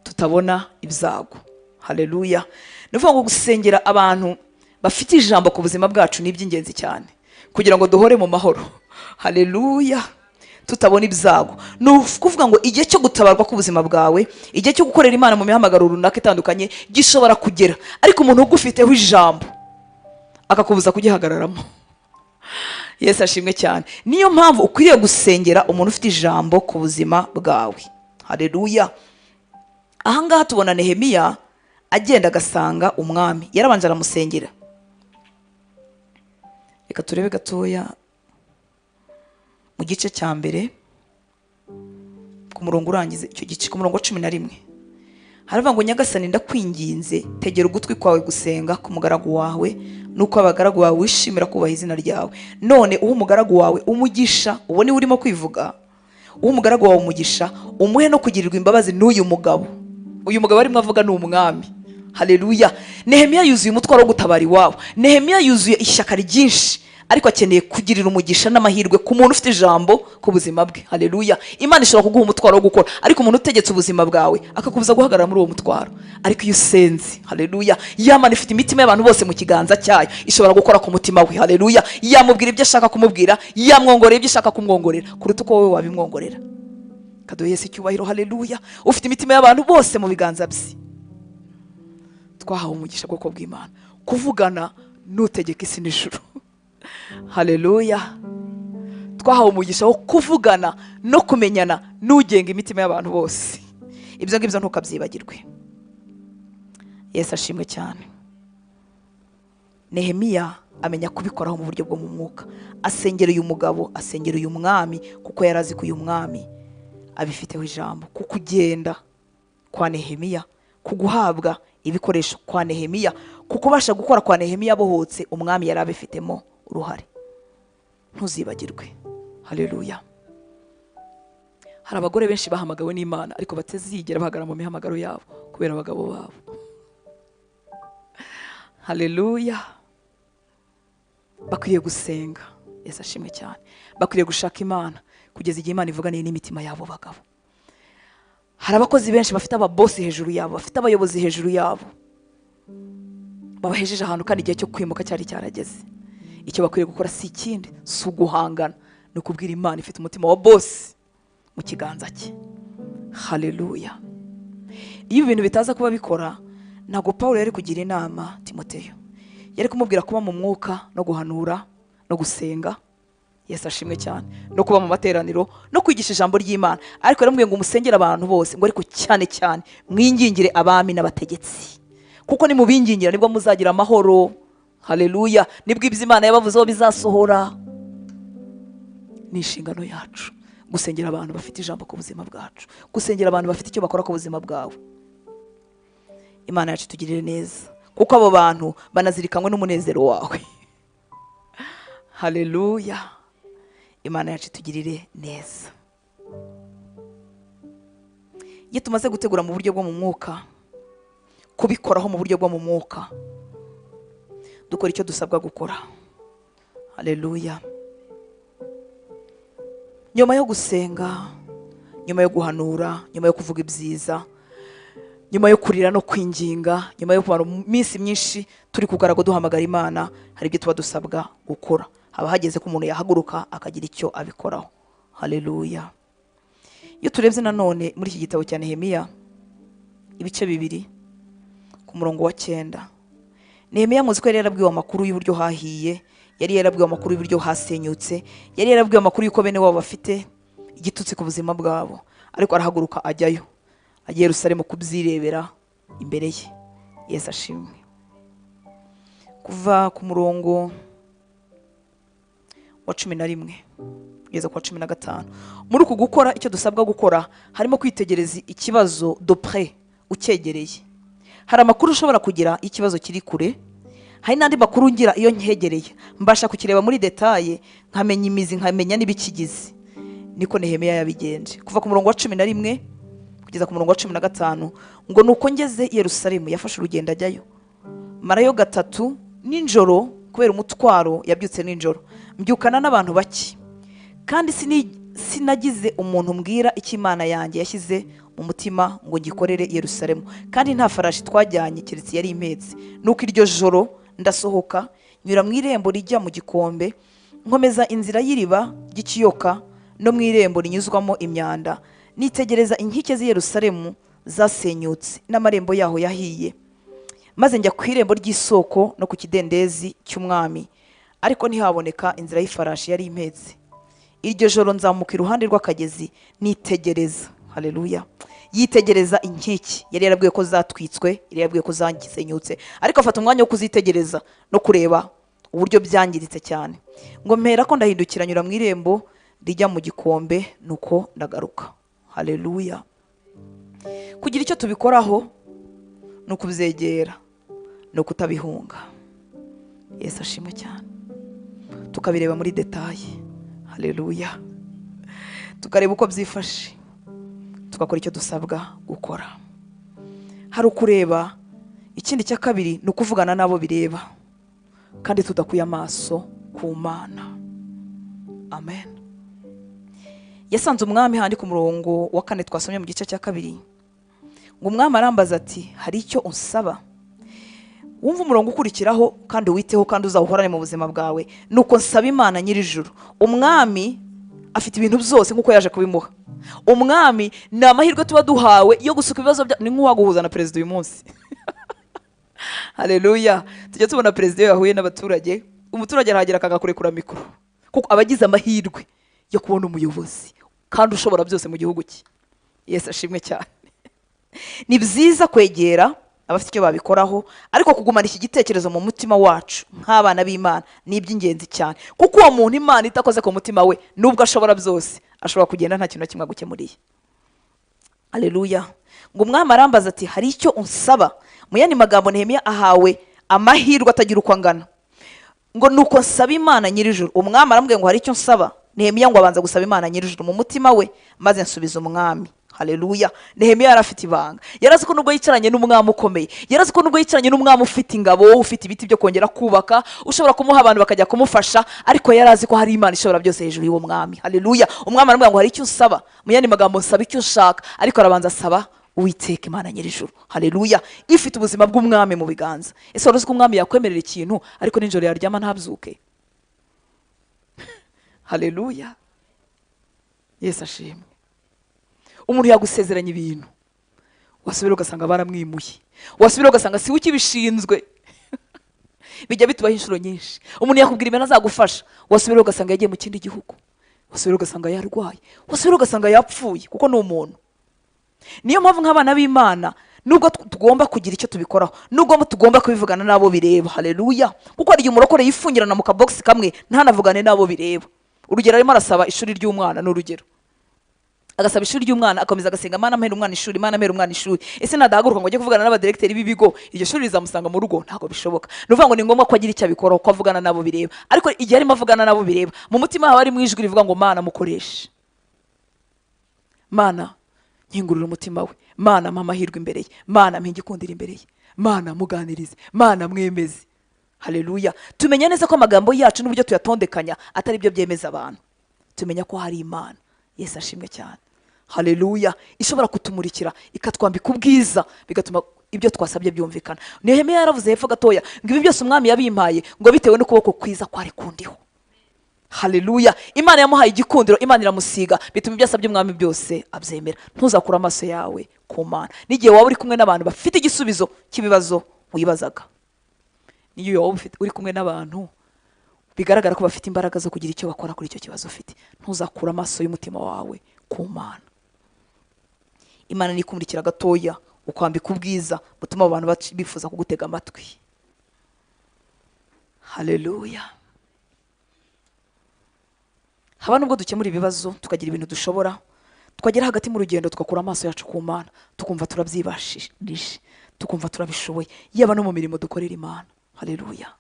tutabona ibyago. Haleluya! Ni ukuvuga ngo gusengera abantu bafite ijambo ku buzima bwacu ni iby'ingenzi cyane kugira ngo duhore mu mahoro, haleluya, tutabona ibyago. Ni ukuvuga ngo igihe cyo gutabarwa k'ubuzima bwawe, igihe cyo gukorera Imana mu mihamagaro runaka itandukanye gishobora kugera, ariko umuntu ugufiteho ijambo akakubuza kugihagararamo. Yesu ashimwe cyane. Niyo mpamvu ukwiriye gusengera umuntu ufite ijambo ku buzima bwawe. Haleluya! Ahangaha tubona Nehemiya agenda agasanga umwami, yarabanje aramusengera. Reka turebe gatoya mu gice cya mbere, ku murongo urangiza icyo gice, ku murongo wa 11, haravuga ngo: "Nyagasani, ndakwinginze, tegera ugutwi kwawe gusenga k'umugaragu wawe, nuko abagaragu bawe wishimira kubaha izina ryawe. None uhe umugaragu wawe umugisha." Uwo niwe urimo kwivuga. "Uhe umugaragu wawe umugisha, umuhe no kugirirwa imbabazi n'uyu mugabo." Uyu mugabo arimo avuga ni umwami. Haleluya! Nehemiya yuzuye umutwaro wo gutabara iwabo. Nehemiya yuzuye ishyaka ryinshi, ariko akeneye kugirira umugisha n'amahirwe ku muntu ufite ijambo ku buzima bwe. Haleluya! Imana ishobora kuguha umutwaro wo gukora, ariko umuntu utegetse ubuzima bwawe akakubuza guhagarara muri uwo mutwaro. Ariko iyo usenze, haleluya, ya Mana ifite imitima y'abantu bose mu kiganza cyayo ishobora gukora ku mutima we. Haleluya! Yamubwira ibyo ashaka kumubwira, yamwongorera ibyo ashaka kumwongorera kuruta uko wowe wabimwongorera. Kaduhe Yesu icyubahiro. Haleluya! Ufite imitima y'abantu bose mu biganza bye. Twahawe umugisha, bwoko bw'Imana, kuvugana n'utegeka isi n'ijuru. Haleluya! Twahawe umugisha wo kuvugana no kumenyana n'ugenga imitima y'abantu bose. Ibyo ngibyo ntukabyibagirwe. Yesu ashimwe cyane. Nehemiya amenya kubikoraho mu buryo bwo mu mwuka, asengera uyu mugabo, asengera uyu mwami, kuko yari azi ko uyu mwami abifiteho ijambo. Ku kugenda kwa Nehemiya, ku guhabwa ibikoresho kwa Nehemiya, ku kubasha gukora kwa Nehemiya abohotse, umwami yari abifitemo uruhare. Ntuzibagirwe. Haleluya! Hari abagore benshi bahamagawe n'Imana, ariko batazigera bahagarara mu mihamagaro yabo kubera abagabo babo. Haleluya! Bakwiriye gusenga. Yesu ashimwe cyane. Bakwiriye gushaka Imana kugeza igihe Imana ivuganiye n'imitima y'abo bagabo. Hari abakozi benshi bafite ababosi hejuru yabo, bafite abayobozi hejuru yabo, babahejeje ahantu kandi igihe cyo kwimuka cyari cyarageze. Icyo bakwiriye gukora si ikindi, si uguhangana, ni ukubwira Imana ifite umutima wa bosi mu kiganza cye. Haleluya! Iyo ibintu bitaza kuba bikora, ntabwo Paul yari kugira inama Timoteyo, yari kumubwira kuba mu mwuka no guhanura no gusenga, Yesu ashimwe cyane, no kuba mu materaniro no kwigisha ijambo ry'Imana. Ariko yaramubwiye ngo umusengere abantu bose, ngo ariko cyane cyane mwingingire abami n'abategetsi, kuko nimubingingira nibwo muzagira amahoro. Haleluya! Nibwo ibyo Imana yabavuzeho bizasohora. Ni inshingano yacu gusengera abantu bafite ijambo ku buzima bwacu, gusengera abantu bafite icyo bakora ku buzima bwawe. Imana yacu itugirire neza, kuko abo bantu banazirikanywe n'umunezero wawe. Haleluya! Imana yacu itugirire neza. Iyo tumaze gutegura mu buryo bwo mu mwuka, kubikoraho mu buryo bwo mu mwuka, dukora icyo dusabwa gukora. Haleluya! Nyuma yo gusenga, nyuma yo guhanura, nyuma yo kuvuga ibyiza, nyuma yo kurira no kwinginga, nyuma yo kumara iminsi myinshi turi kugaragu duhamagara Imana, hari ibyo tuba dusabwa gukora. Haba hageze ko umuntu yahaguruka akagira icyo abikoraho. Haleluya! Iyo turebye nanone muri iki gitabo cya Nehemiya, ibice 2, ku murongo wa 9, Nehemiya muzi ko yari yarabwiwe amakuru y'uburyo hahiye, yari yarabwiwe amakuru y'uburyo hasenyutse, yari yarabwiwe amakuru y'uko bene wabo bafite igitutsi ku buzima bwabo, ariko arahaguruka ajyayo, ajya i Yerusalemu kubyirebera imbere ye. Yesu ashimwe. Kuva ku murongo wa 11 kugeza ku wa 15, muri uku gukora icyo dusabwa gukora harimo kwitegereza ikibazo de près, ucyegereye. Hari amakuru ushobora kugira iyo ikibazo kiri kure, hari n'andi makuru ngira iyo nkegereye, mbasha kukireba muri détail, nkamenya imizi, nkamenya n'ibikigize. Niko Nehemiya yabigenje. Kuva ku murongo wa 11 kugeza ku murongo wa 15, ngo nuko ngeze i Yerusalemu, yafashe urugendo ajyayo, marayo 3 nijoro kubera umutwaro, yabyutse nijoro, mbyukana n'abantu bake, kandi sinagize umuntu mbwira icyo Imana yanjye yashyize mu mutima ngo ngikorere i Yerusalemu, kandi nta farashi twajyanye keretse yari impetse. Nuko iryo joro ndasohoka nyura mu irembo rijya mu gikombe, nkomeza inzira y'iriba ry'ikiyoka no mu irembo rinyuzwamo imyanda, nitegereza inkike z'i Yerusalemu zasenyutse n'amarembo yaho yahiye, maze njya ku irembo ry'isoko no ku kidendezi cy'umwami, ariko ntihaboneka inzira y'ifarashi yari impetse. Iryo joro nzamuka iruhande rw'akagezi nitegereza. Haleluya. Yitegereza inkike yari yarabwiye ko zatwitswe, yari yarabwiye ko zasenyutse, ariko afata umwanya wo kuzitegereza no kureba uburyo byangiritse cyane. Ngo mpera ko ndahindukira nyura mu irembo rijya mu gikombe, nuko ndagaruka. Haleluya. Kugira icyo tubikoraho ni ukubyegera, ni ukutabihunga. Yesu ashimwe cyane. Tukabireba muri detaye. Haleluya. Tukareba uko byifashe, tugakora icyo dusabwa gukora. Hari ukureba. Ikindi cya kabiri ni ukuvugana n'abo bireba, kandi tudakuye amaso ku Mana. Amen. Yasanze umwami handi ku murongo wa 4 twasomye mu gice cya 2, ngo umwami arambaza ati hari icyo unsaba? Wumva umurongo ukurikiraho kandi witeho kandi uzawuhorane mu buzima bwawe. Nuko nsaba Imana nyir'ijuru. Umwami afite ibintu byose nkuko yaje kubimuha. Umwami ni amahirwe tuba duhawe yo gusuka ibibazo bya, ni nk'uwaguhuza na perezida uyu munsi. Haleluya. Tujya tubona perezida iyo yahuye n'abaturage, umuturage arahagera akagakurekura mikoro, kuko abagize amahirwe yo kubona umuyobozi kandi ushobora byose mu gihugu cye. Yesu ashimwe cyane. Ni byiza kwegera abafite icyo babikoraho, ariko kugumana iki gitekerezo mu mutima wacu nk'abana b'Imana ni iby'ingenzi cyane, kuko uwo muntu Imana itakoze ku mutima we, nubwo ashobora byose, ashobora kugenda nta kintu na kimwe agukemuriye. Haleluya. Ngo umwami arambaza ati hari icyo unsaba? Mu yandi magambo, Nehemiya ahawe amahirwe atagira uko angana. Ngo nuko nsaba Imana nyir'ijuru. Umwami aramubwira ngo hari icyo nsaba? Nehemiya ngo abanza gusaba Imana nyir'ijuru mu mutima we, maze nsubiza umwami. Haleluya. Nehemiya yari afite ibanga. Yari azi ko nubwo yicaranye n'umwami ukomeye, yari azi ko nubwo yicaranye n'umwami ufite ingabo, ufite ibiti byo kongera kubaka, ushobora kumuha abantu bakajya kumufasha, ariko yari azi ko hari Imana ishobora byose hejuru y'uwo mwami. Haleluya. Umwami aramubwira ngo hari icyo usaba? Mu yandi magambo, nsaba icyo ushaka, ariko arabanza asaba Uwiteka Imana nyir'ijuru. Haleluya. Ifite ubuzima bw'umwami mu biganza. Ese wari uzi ko umwami yakwemerera ikintu ariko nijoro yaryama ntabyuke? Haleluya. Yesu ashimwe. Umuntu yagusezeranya ibintu, wasubira ugasanga baramwimuye, wasubira ugasanga si we ukibishinzwe. Bijya bitubaho inshuro nyinshi. Umuntu yakubwira ibintu azagufasha, wasubira ugasanga yagiye mu kindi gihugu, wasubira ugasanga yarwaye, wasubira ugasanga yapfuye, kuko ni umuntu. Niyo mpamvu nk'abana b'Imana, nubwo tugomba kugira icyo tubikoraho, nubwo tugomba kubivugana n'abo bireba. Haleluya. Kuko hari igihe umurokore yifungirana mu kabogisi kamwe ntanavugane n'abo bireba. Urugero, arimo arasaba ishuri ry'umwana, ni urugero, agasaba ishuri ry'umwana, akomeza agasenga, Mana mpera umwana ishuri, Mana mpera umwana ishuri. Ese nadahaguruka ngo ajye kuvugana n'abadirekiteri b'ibigo, iryo shuri rizamusanga mu rugo? Ntabwo bishoboka. Ni ukuvuga ngo ni ngombwa ko agira icyo abikoraho, ko avugana n'abo bireba. Ariko igihe arimo avugana n'abo bireba, mu mutima haba harimo ijwi rivuga ngo Mana mukoreshe, Mana nkingurira umutima we, Mana mpa amahirwe imbere ye, Mana mpa igikundiro imbere ye, Mana muganirize, Mana mwemeze. Haleluya. Tumenya neza ko amagambo yacu n'uburyo tuyatondekanya atari byo byemeza abantu. Tumenya ko hari Imana. Yesu ashimwe cyane. Haleluya. Ishobora kutumurikira ikatwambika ubwiza, bigatuma ibyo twasabye byumvikana. Nehemiya yaravuze hepfo gatoya ngo ibi byose umwami yabimpaye ngo bitewe n'ukuboko kwiza kwari kundiho. Haleluya. Imana yamuhaye igikundiro, Imana iramusiga, bituma ibyo asabye umwami byose abyemera. Ntuzakure amaso yawe ku Mana. N'igihe waba uri kumwe n'abantu bafite igisubizo cy'ibibazo wibazaga, niyo waba uri kumwe n'abantu bigaragara ko bafite imbaraga zo kugira icyo bakora kuri icyo kibazo ufite, ntuzakure amaso y'umutima wawe ku Mana. Imana nikumurikira gatoya, ukwambika ubwiza butuma abantu bifuza kugutega amatwi. Haleluya. Haba nubwo dukemura ibibazo, tukagira ibintu dushobora, twagera hagati mu rugendo tugakura amaso yacu ku Mana, tukumva turabyibashije, tukumva turabishoboye, yaba no mu mirimo dukorera Imana. Haleluya.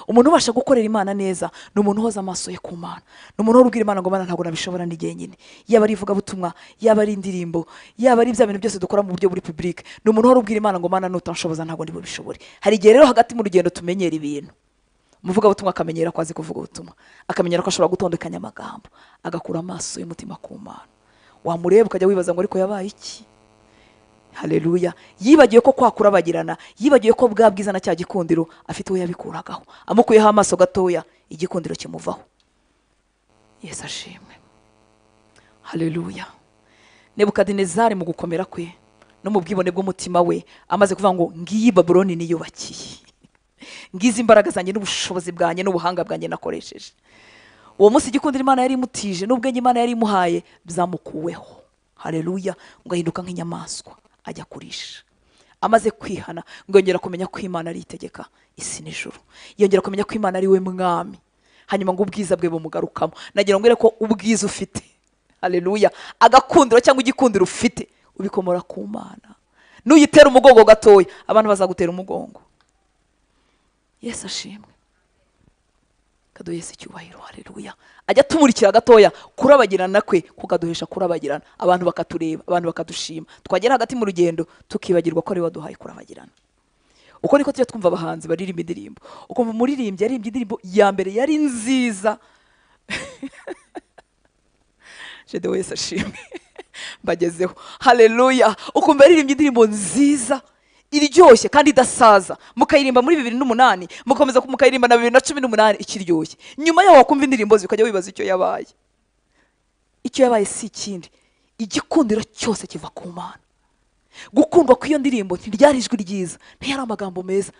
Umuntu ubasha gukorera Imana neza ni umuntu uhoza amaso ye ku Mana, ni umuntu uhora ubwira Imana ngo Mana ntabwo nabishobora ndi jyenyine. Yaba ari ivugabutumwa, yaba ari indirimbo, yaba ari bya bintu byose dukora mu buryo buri public, ni umuntu uhora ubwira Imana ngo Mana nutanshoboza ntabwo ndi bubishobore. Hari igihe rero hagati mu rugendo tumenyera ibintu. Umuvugabutumwa akamenyera ko azi kuvuga ubutumwa, akamenyera ko ashobora gutondekanya amagambo, agakura amaso y'umutima ku Mana. Wamureba ukajya wibaza ngo ariko yabaye iki? Haleluya. Yibagiwe ko kwakurabagirana, yibagiwe ko bwa bwiza na cya gikundiro afite uwo yabikuragaho. Amukuyeho amaso gatoya, igikundiro kimuvaho. Yesu ashimwe. Haleluya. Nebukadinezari mu gukomera kwe no mu bwibone bw'umutima we, amaze kuvuga ngo ngiyi Babuloni niyubakiye, ngizi imbaraga zanjye n'ubushobozi bwanjye n'ubuhanga bwanjye nakoresheje. Uwo munsi igikundiro Imana yari imutije n'ubwenge Imana yari imuhaye byamukuweho. Haleluya. Ngo ahinduka nk'inyamaswa ajya kurisha. Amaze kwihana ngo yongera kumenya ko Imana ari itegeka isi n'ijuru, yongera kumenya ko Imana ari we mwami, hanyuma ngo ubwiza bwe bumugarukamo. Nagira ngo ko ubwiza ufite, haleluya, agakundiro cyangwa igikundiro ufite ubikomora ku Mana. Nuyitera umugongo gatoya, abantu bazagutera umugongo. Yesu ashimwe. Kaduhe Yesu icyubahiro. Haleluya. Ajya tumurikira gatoya, kurabagirana kwe kukaduhesha kurabagirana, abantu bakatureba, abantu bakadushima. Twagera hagati mu rugendo tukibagirwa ko ari we waduhaye kurabagirana. Uko niko tujya twumva abahanzi baririmba indirimbo, ukumva umuririmbyi yaririmbye indirimbo ya mbere yari nziza. Jede wese ashimwe. Mbagezeho. Haleluya. Ukumva yaririmbye indirimbo nziza iryoshye kandi idasaza, mukayirimba muri 2008, mukomeza mukayirimba na 2018 ikiryoshye. Nyuma yaho wakumva indirimbo ze ukajya wibaza icyo yabaye. Icyo yabaye si ikindi, igikundiro cyose kiva ku Mana. Gukundwa kw'iyo ndirimbo ntiryari ijwi ryiza, ntiyari amagambo meza.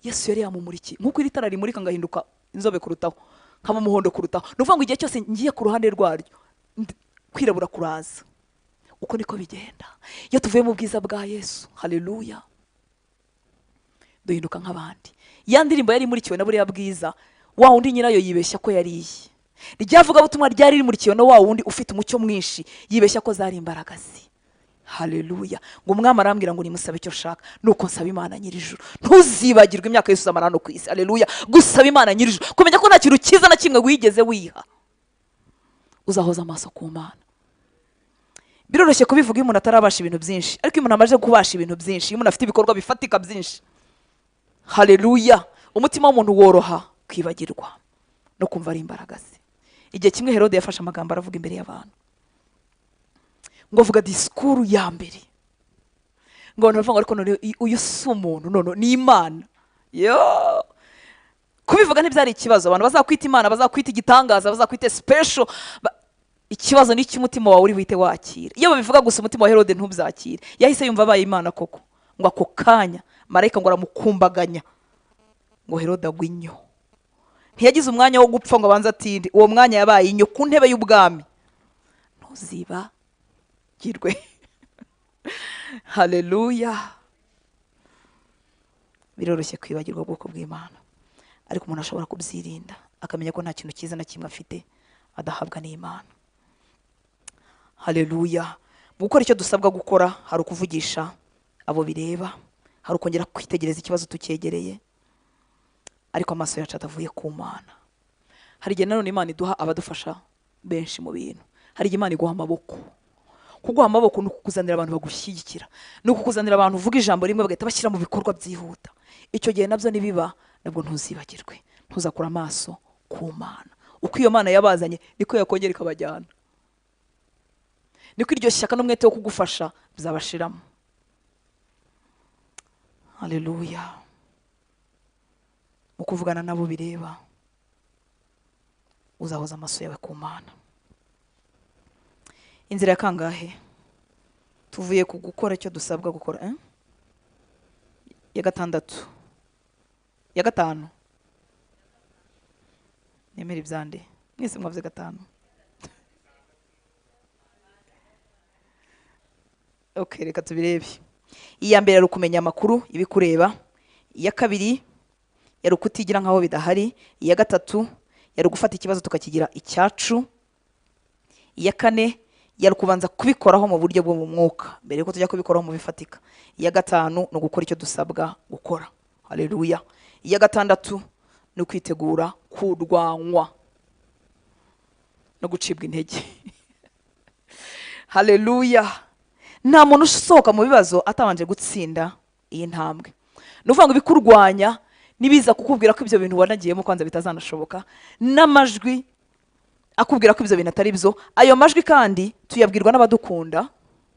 Yesu yari yamumurikiye nk'uko iri tara rimurika ngahinduka inzobe kurutaho, nkaba umuhondo kurutaho. Ni ukuvuga ngo igihe cyose ngiye ku ruhande rwaryo kwirabura kuraza. Uko niko bigenda iyo tuvuye mu bwiza bwa Yesu. Haleluya. Duhinduka nk'abandi. Ya ndirimbo yari imurikiwe na buriya bwiza, wa wundi nyirayo yibeshya ko yariye. Ryavugabutumwa ryari rimurikiwe na wa wundi ufite umucyo mwinshi, yibeshya ko zari imbaraga ze. Haleluya. Ngo umwami arambwira ngo nimusabe icyo nshaka, nuko nsaba Imana nyir'ijuru. Ntuzibagirwe imyaka yose uzamara hano ku isi. Haleluya. Gusaba Imana nyir'ijuru, kumenya ko nta kintu cyiza na kimwe wigeze wiha, uzahoza amaso ku Mana. Biroroshye kubivuga iyo umuntu atarabasha ibintu byinshi, ariko iyo umuntu amaze kubasha ibintu byinshi, iyo umuntu afite ibikorwa bifatika byinshi, haleluya, umutima w'umuntu woroha kwibagirwa no kumva ari imbaraga ze. Igihe kimwe Herode yafashe amagambo aravuga imbere y'abantu, ngo avuga disikuru ya mbere, ngo abantu baravuga ngo ariko none uyu si umuntu, none ni Imana. Yo, kubivuga ntibyari ikibazo. Abantu bazakwita Imana, bazakwita igitangaza, bazakwita special. Ikibazo ni icy'umutima wawe uri buhite wakira. Iyo babivuga gusa umutima wa Herode ntubyakire, yahise yumva abaye Imana koko. Ngo ako kanya marayika ngo aramukumbaganya, ngo Herode agwe inyo. Ntiyagize umwanya wo gupfa ngo abanze atinde, uwo mwanya yabaye inyo ku ntebe y'ubwami. Ntuzibagirwe. Haleluya. Biroroshye kwibagirwa ubwoko bw'Imana, ariko umuntu ashobora kubyirinda akamenya ko nta kintu cyiza na kimwe afite adahabwa n'Imana. Haleluya. Mu gukora icyo dusabwa gukora, hari ukuvugisha abo bireba, hari ukongera kwitegereza ikibazo tucyegereye, ariko amaso yacu atavuye ku Mana. Hari igihe nanone Imana iduha abadufasha benshi mu bintu. Hari igihe Imana iguha amaboko. Kuguha amaboko ni ukukuzanira abantu bagushyigikira, ni ukukuzanira abantu uvuga ijambo rimwe bagahita bashyira mu bikorwa byihuta. Icyo gihe nabyo nibiba, nabwo ntuzibagirwe, ntuzakure amaso ku Mana. Uko iyo Mana yabazanye niko yakongera ikabajyana, niko iryo shyaka n'umwete wo kugufasha bizabashiramo. Haleluya. Mu kuvugana nabo bireba, uzahoza amaso yawe ku Mana. Inzira ya kangahe? Tuvuye ku gukora icyo dusabwa gukora, Ya gatandatu, ya gatanu. Nemera ibyande mwese mwavuze gatanu. Okay, reka tubirebe. Iya mbere yari ukumenya amakuru ibikureba, iya kabiri yari ukutigira nkaho bidahari, iya gatatu yari ugufata ikibazo tukakigira icyacu, iya kane yari ukubanza kubikoraho mu buryo bwo mu mwuka mbere yuko tujya kubikoraho mu bifatika, iya gatanu ni ugukora icyo dusabwa gukora. Haleluya. Iya gatandatu Ni ukwitegura kurwanywa no gucibwa intege. Haleluya. Nta muntu usohoka mu bibazo atabanje gutsinda iyi ntambwe. Ni ukuvuga ngo ibikurwanya nibiza kukubwira ko ibyo bintu wanagiyemo kwanza bitazanashoboka, n'amajwi akubwira ko ibyo bintu atari byo. Ayo majwi kandi tuyabwirwa n'abadukunda,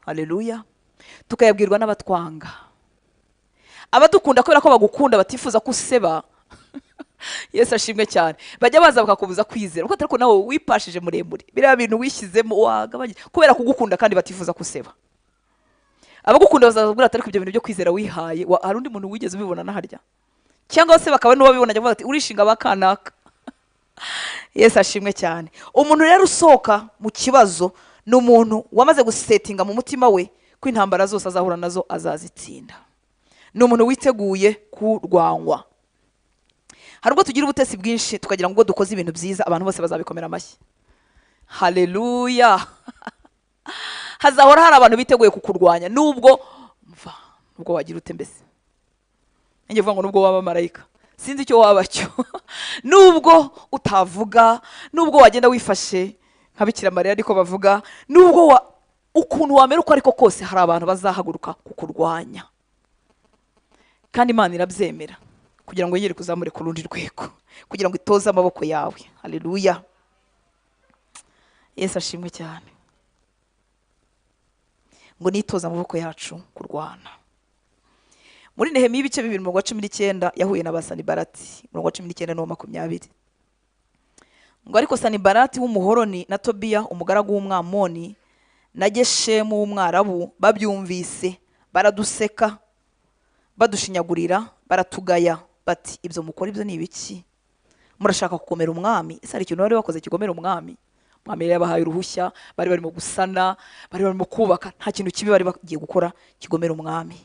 haleluya, tukayabwirwa n'abatwanga. Abadukunda kubera ko bagukunda batifuza ko useba, Yesu ashimwe cyane, bajya baza bakakubuza kwizera, kuko atari ko nawe wipashije muremure, biriya bintu wishyizemo wagabanye, kubera kugukunda kandi batifuza ko useba. Abagukunda bazakubwira ati ariko ibyo bintu byo kwizera wihaye, hari undi muntu wigeze ubibona na harya? Cyangwa se bakaba n'uwabibona ajya avuga ati urishinga ba kanaka. Yesu ashimwe cyane. Umuntu rero usohoka mu kibazo ni umuntu wamaze gusetinga mu mutima we ko intambara zose azahura nazo azazitsinda. Ni umuntu witeguye kurwanywa. Hari ubwo tugira ubutesi bwinshi tukagira ngo ubwo dukoze ibintu byiza abantu bose bazabikomera amashyi. Haleluya. Hazahora hari abantu biteguye kukurwanya, nubwo mva, nubwo wagira ute mbese, njye vuga ngo nubwo waba marayika sinzi icyo waba cyo, nubwo utavuga, nubwo wagenda wifashe nka Bikira Mariya ariko bavuga, nubwo ukuntu wamera uko ariko kose, hari abantu bazahaguruka kukurwanya. Kandi Imana irabyemera kugira ngo yongere kuzamure ku rundi rwego, kugira ngo itoze amaboko yawe. Haleluya. Yesu ashimwe cyane. Ngo nitoze amaboko yacu kurwana. Muri Nehemiya ibice 2 umurongo wa 19 yahuye na ba Sanibalati, umurongo wa 19 n'uwa 20. Ngo ariko Sanibalati w'umuhoroni na Tobiya umugaragu w'umwamoni na Geshemu w'umwarabu babyumvise baraduseka, badushinyagurira, baratugaya bati ibyo mukora ibyo ni ibiki? Murashaka gukomera umwami? Ese hari ikintu bari bakoze kigomera umwami? Umwami yari yabahaye uruhushya, bari barimo gusana, bari barimo kubaka, nta kintu kibi bari bagiye gukora kigomera umwami.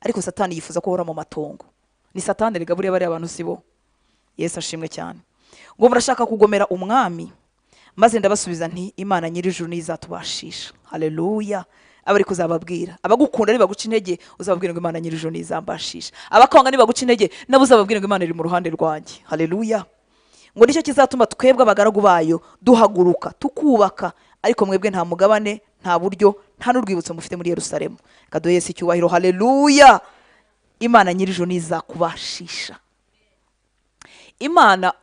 Ariko Satani yifuza ko uhora mu matongo. Ni Satani rega buriya bariya abantu sibo. Yesu ashimwe cyane. Ngo murashaka kugomera umwami? Maze ndabasubiza nti Imana nyir'ijuru niyo izatubashisha. Haleluya. Abari kuzababwira, abagukunda nibaguca intege uzababwira ngo Imana nyir'ijuru niyo izambashisha. Abakwanga nibaguca intege nabo uzababwira ngo Imana iri mu ruhande rwanjye. Haleluya. Ngo nicyo kizatuma twebwe abagaragu bayo duhaguruka tukubaka, ariko mwebwe nta mugabane, nta buryo, nta n'urwibutso mufite muri Yerusalemu. Reka duhe Yesu icyubahiro. Haleluya. Imana nyir'ijuru niyo izakubashisha. Imana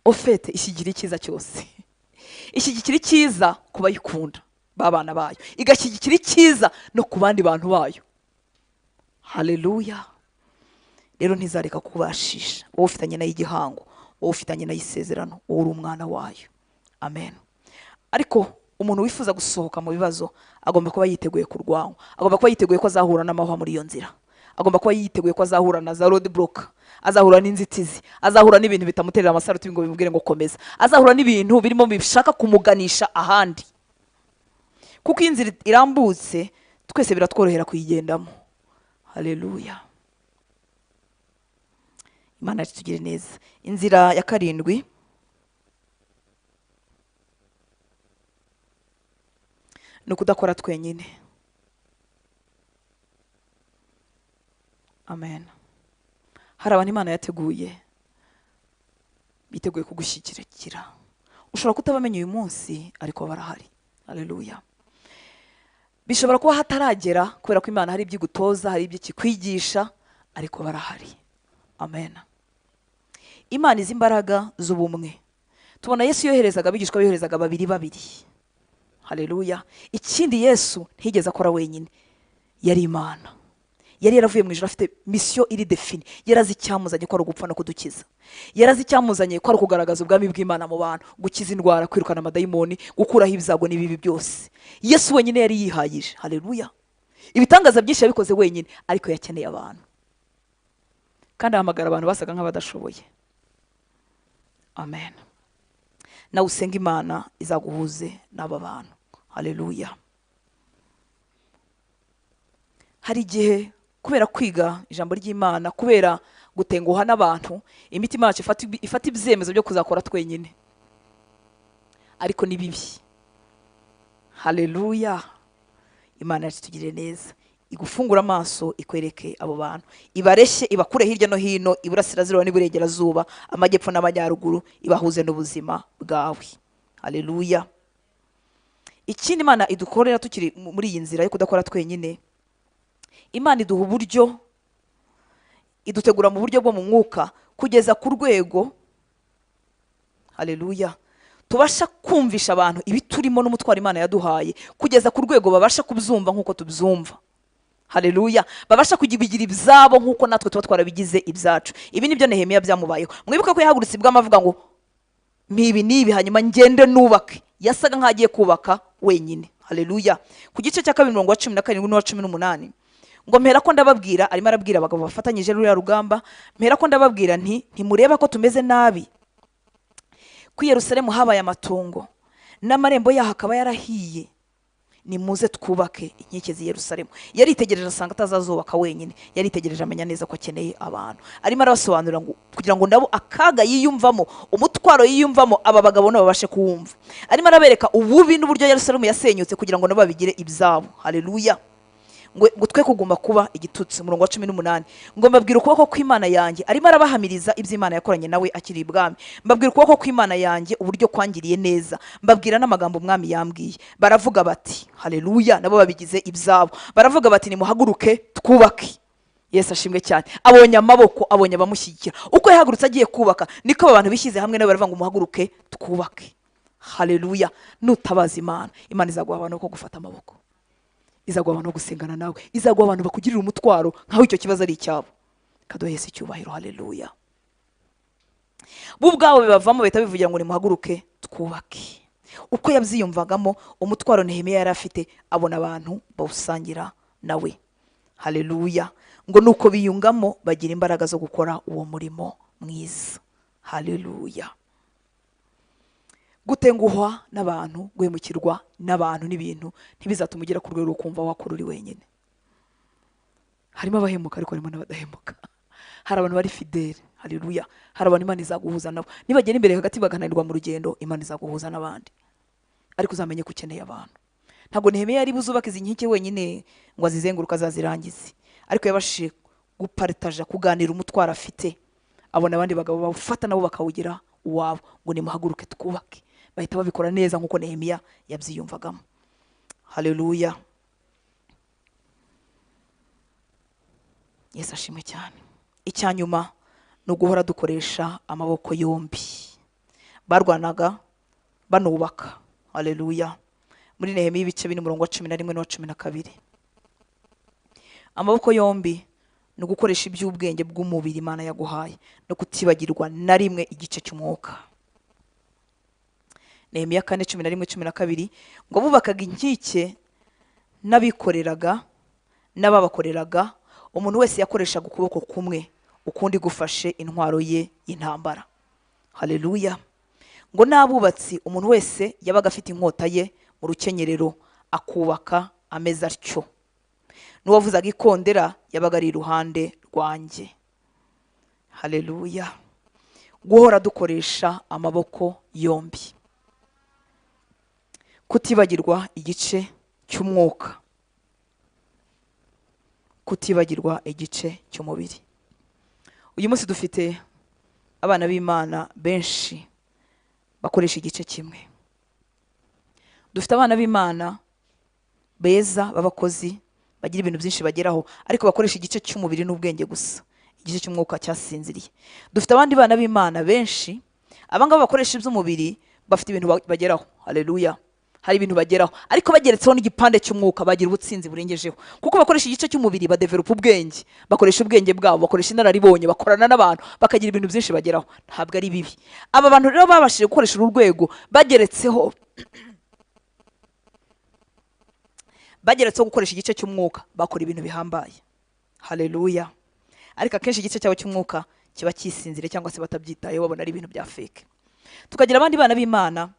ofete ishyigikira icyiza cyose, ishyigikira icyiza ku bayikunda b'abana bayo, igashyigikira icyiza no ku bandi bantu bayo. Haleluya. Rero ntizareka kubashisha wowe ufitanye nayo igihango, wowe ufitanye nayo isezerano, wowe uri umwana wayo. Amen. Ariko umuntu wifuza gusohoka mu bibazo agomba kuba yiteguye kurwanywa, agomba kuba yiteguye ko azahura n'amahwa muri iyo nzira, agomba kuba yiteguye ko azahura na za road block, azahura n'inzitizi, azahura n'ibintu bitamuterera amasaruti ngo bimubwire ngo komeza, azahura n'ibintu birimo bishaka kumuganisha ahandi. Kuko iyi nzira irambutse twese biratworohera kuyigendamo. Haleluya. Imana yacu itugire neza. Inzira ya karindwi ni ukudakora twenyine. Amen. Hari abantu Imana yateguye biteguye kugushyigikira. Ushobora kutabamenya uyu munsi ariko barahari. Haleluya. Bishobora kuba hataragera kubera ko Imana hari ibyo igutoza, hari ibyo ikikwigisha, ariko barahari. Amen. Imana izi imbaraga z'ubumwe. Tubona Yesu yoherezaga abigishwa, yoherezaga babiri babiri. Haleluya. Ikindi Yesu ntiyigeze akora wenyine, yari Imana. Yari yaravuye mu ijuru afite mission iri defini. Yarazi icyamuzanye ko ari ugupfa no kudukiza. Yarazi icyamuzanye ko ari ukugaragaza ubwami bw'Imana mu bantu, gukiza indwara, kwirukana amadayimoni, gukuraho ibyago n'ibibi byose. Yesu wenyine yari yihagije. Haleluya. Ibitangaza byinshi yabikoze wenyine, ariko yakeneye abantu. Kandi ahamagara abantu basaga nk'abadashoboye. Amen. Nawe usenga Imana izaguhuze n'aba bantu. Haleluya. Hari igihe kubera kwiga ijambo ry'Imana, kubera gutenguha n'abantu, imitima yacu ifata ibyemezo byo kuzakora twenyine, ariko ni bibi. Haleluya. Imana yacu itugirire neza. Igufungura amaso, ikwereke abo bantu, ibareshye, ibakure hirya no hino, iburasirazuba n'iburengerazuba, amajyepfo n'amajyaruguru, ibahuze n'ubuzima bwawe. Haleluya. Ikindi Imana idukorera tukiri muri iyi nzira yo kudakora twenyine, Imana iduha uburyo, idutegura mu buryo bwo mu mwuka kugeza ku rwego, haleluya, tubasha kumvisha abantu ibiturimo n'umutwaro Imana yaduhaye, kugeza ku rwego babasha kubyumva nk'uko tubyumva. Haleluya. Babasha kubigira ibyabo nk'uko natwe tuba twarabigize ibyacu. Ibi nibyo Nehemiya byamubayeho. Mwibuke ko yahagurutse ibwami avuga ngo mpibi n'ibi, hanyuma ngende nubake. Yasaga nk'aho agiye kubaka wenyine. Haleluya. Ku gice cya 2, umurongo wa 17 n'uwa 18, ngo mpera ko ndababwira, arimo arabwira abagabo bafatanyije ruriya rugamba, mpera ko ndababwira nti ntimureba ko tumeze nabi, ko i Yerusalemu habaye amatongo n'amarembo yaho akaba yarahiye, nimuze twubake inkike z'i Yerusalemu. Yaritegereje asanga atazazubaka wenyine, yaritegereje amenya neza ko akeneye abantu. Arimo arabasobanurira ngo kugira ngo nabo akaga yiyumvamo, umutwaro yiyumvamo, aba bagabo nabo babashe kuwumva. Arimo arabereka ububi n'uburyo Yerusalemu yasenyutse kugira ngo nabo babigire ibyabo. Haleluya. Ngo twe kuguma kuba igitutsi. Umurongo wa 18, ngo mbabwira ukuboko kw'Imana yanjye. Arimo arabahamiriza ibyo Imana yakoranye nawe akiri ibwami. Mbabwira ukuboko kw'Imana yanjye, uburyo kwangiriye neza, mbabwira n'amagambo umwami yambwiye. Baravuga bati haleluya, nabo babigize ibyabo. Baravuga bati nimuhaguruke twubake. Yesu ashimwe cyane. Abonye amaboko, abonye abamushyigikira. Uko yahagurutse agiye kubaka, niko aba bantu bishyize hamwe nabo baravuga ngo muhaguruke twubake. Haleluya. Nutabaza Imana, Imana izaguha abantu bo gufata amaboko, izaguha abantu bo gusengana nawe, izaguha abantu bakugirira umutwaro nkaho icyo kibazo ari icyabo. Kaduhe Yesu icyubahiro. Haleluya. Bo ubwabo bibavamo, bahita bivugira ngo nimuhaguruke twubake. Uko yabyiyumvagamo, umutwaro Nehemiya yari afite, abona abantu bawusangira nawe. Haleluya. Ngo nuko biyungamo, bagira imbaraga zo gukora uwo murimo mwiza. Haleluya. Gutenguhwa n'abantu, guhemukirwa n'abantu n'ibintu ntibizatuma ugera ku rwego rwo kumva wakora uri wenyine. Harimo abahemuka, ariko harimo n'abadahemuka. Hari abantu bari fidèle. Haleluya. Hari abantu Imana izaguhuza nabo. Nibagera imbere hagati bagananirwa mu rugendo, Imana izaguhuza n'abandi, ariko uzamenye ko ukeneye abantu. Ntabwo Nehemiya yari buzubake izi nkike wenyine ngo azizenguruke azazirangize, ariko yabashije gupartaja, kuganira umutwaro afite, abona abandi bagabo bawufata nabo bakawugira uwabo, ngo nimuhaguruke twubake. Bahita babikora neza nk'uko Nehemiya yabyiyumvagamo. Haleluya. Yesu ashimwe cyane. Icya nyuma ni uguhora dukoresha amaboko yombi. Barwanaga banubaka. Haleluya. Muri Nehemiya ibice 4, umurongo wa 11 n'uwa 12. Amaboko yombi ni ugukoresha iby'ubwenge bw'umubiri Imana yaguhaye, no kutibagirwa na rimwe igice cy'umwuka. Nehemiya 4, 11, 12, ngo bubakaga inkike n'abikoreraga n'ababakoreraga, umuntu wese yakoreshaga ukuboko kumwe, ukundi gufashe intwaro ye y'intambara. Haleluya. Ngo n'abubatsi, umuntu wese yabaga afite inkota ye mu rukenyerero, akubaka ameze atyo. N'uwavuzaga ikondera yabaga ari iruhande rwanjye. Haleluya. Guhora dukoresha amaboko yombi, kutibagirwa igice cy'umwuka, kutibagirwa igice cy'umubiri. Uyu munsi dufite abana b'Imana benshi bakoresha igice kimwe. Dufite abana b'Imana beza b'abakozi bagira ibintu byinshi bageraho, ariko bakoresha igice cy'umubiri n'ubwenge gusa, igice cy'umwuka cyasinziriye. Dufite abandi bana b'Imana benshi, abangaba bakoresha iby'umubiri, bafite ibintu bageraho. Haleluya. Hari ibintu bageraho, ariko bageretseho n'igipande cy'umwuka bagira ubutsinzi burengejeho. Kuko bakoresha igice cy'umubiri, badevelopa ubwenge, bakoresha ubwenge bwabo, bakoresha inararibonye, bakorana n'abantu, bakagira ibintu byinshi bageraho. Ntabwo ari bibi. Aba bantu rero babashije gukoresha uru rwego, bageretseho gukoresha igice cy'umwuka, bakora ibintu bihambaye. Haleluya. Ariko akenshi igice cyabo cy'umwuka kiba kisinzire, cyangwa se batabyitayeho, babona ari ibintu bya fake. Tukagira abandi bana b'Imana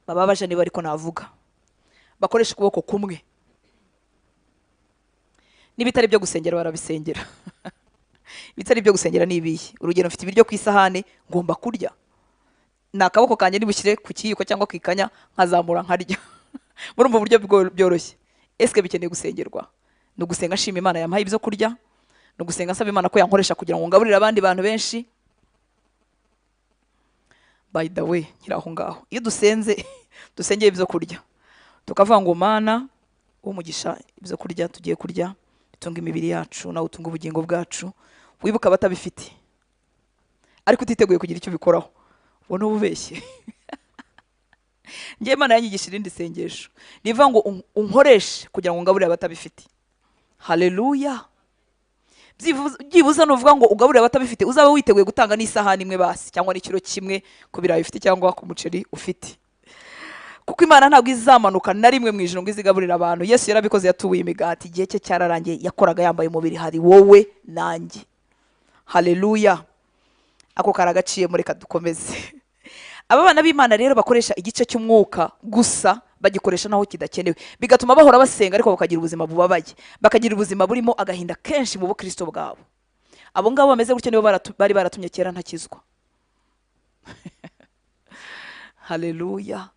bababaje, niba ariko navuga, bakoresha ukuboko kumwe, n'ibitari byo gusengera barabisengera. Ibitari byo gusengera ni ibihe? Urugero, mfite ibiryo ku isahani ngomba kurya, ni akaboko kanjye nibushyire ku kiyiko cyangwa ku ikanya nkazamura nkarya. Murumva uburyo byoroshye. Eske bikeneye gusengerwa? Ni ugusenga nshima Imana yampaye ibyo kurya, ni ugusenga nsaba Imana ko yankoresha kugira ngo ngaburire abandi bantu benshi. By the way, nkiri aho ngaho, iyo dusenze, dusengeye ibyo kurya, tukavuga ngo: "Mana umugisha ibyo kurya tugiye kurya, bitunga imibiri yacu, nawe utunga ubugingo bwacu, wibuka abatabifite," ariko utiteguye kugira icyo ubikoraho, ubona uba ubeshye. Ngewe Imana yanyigisha irindi sengesho rivuga ngo unkoreshe kugira ngo ngaburire abatabifite. Haleluya! Byibuze nuvuga ngo ugaburire abatabifite, uzaba witeguye gutanga n'isahani imwe basi, cyangwa n'ikiro kimwe ku birayi ufite cyangwa ku muceri ufite, kuko Imana ntabwo izamanuka na rimwe mu ijoro ngo izigaburire abantu. Yesu yarabikoze, yatubuye imigati, igihe cye cyararangiye, yakoraga yambaye umubiri, hari wowe nanjye. Haleluya! Ako karagaciyemo, reka dukomeze. Aba bana b'Imana rero bakoresha igice cy'umwuka gusa, bagikoresha naho kidakenewe, bigatuma bahora basenga ariko bakagira ubuzima bubabaye, bakagira ubuzima burimo agahinda kenshi mu bukristo bwabo. Abo ngabo bameze gutyo nibo bari baratumye kera ntakizwa. Haleluya!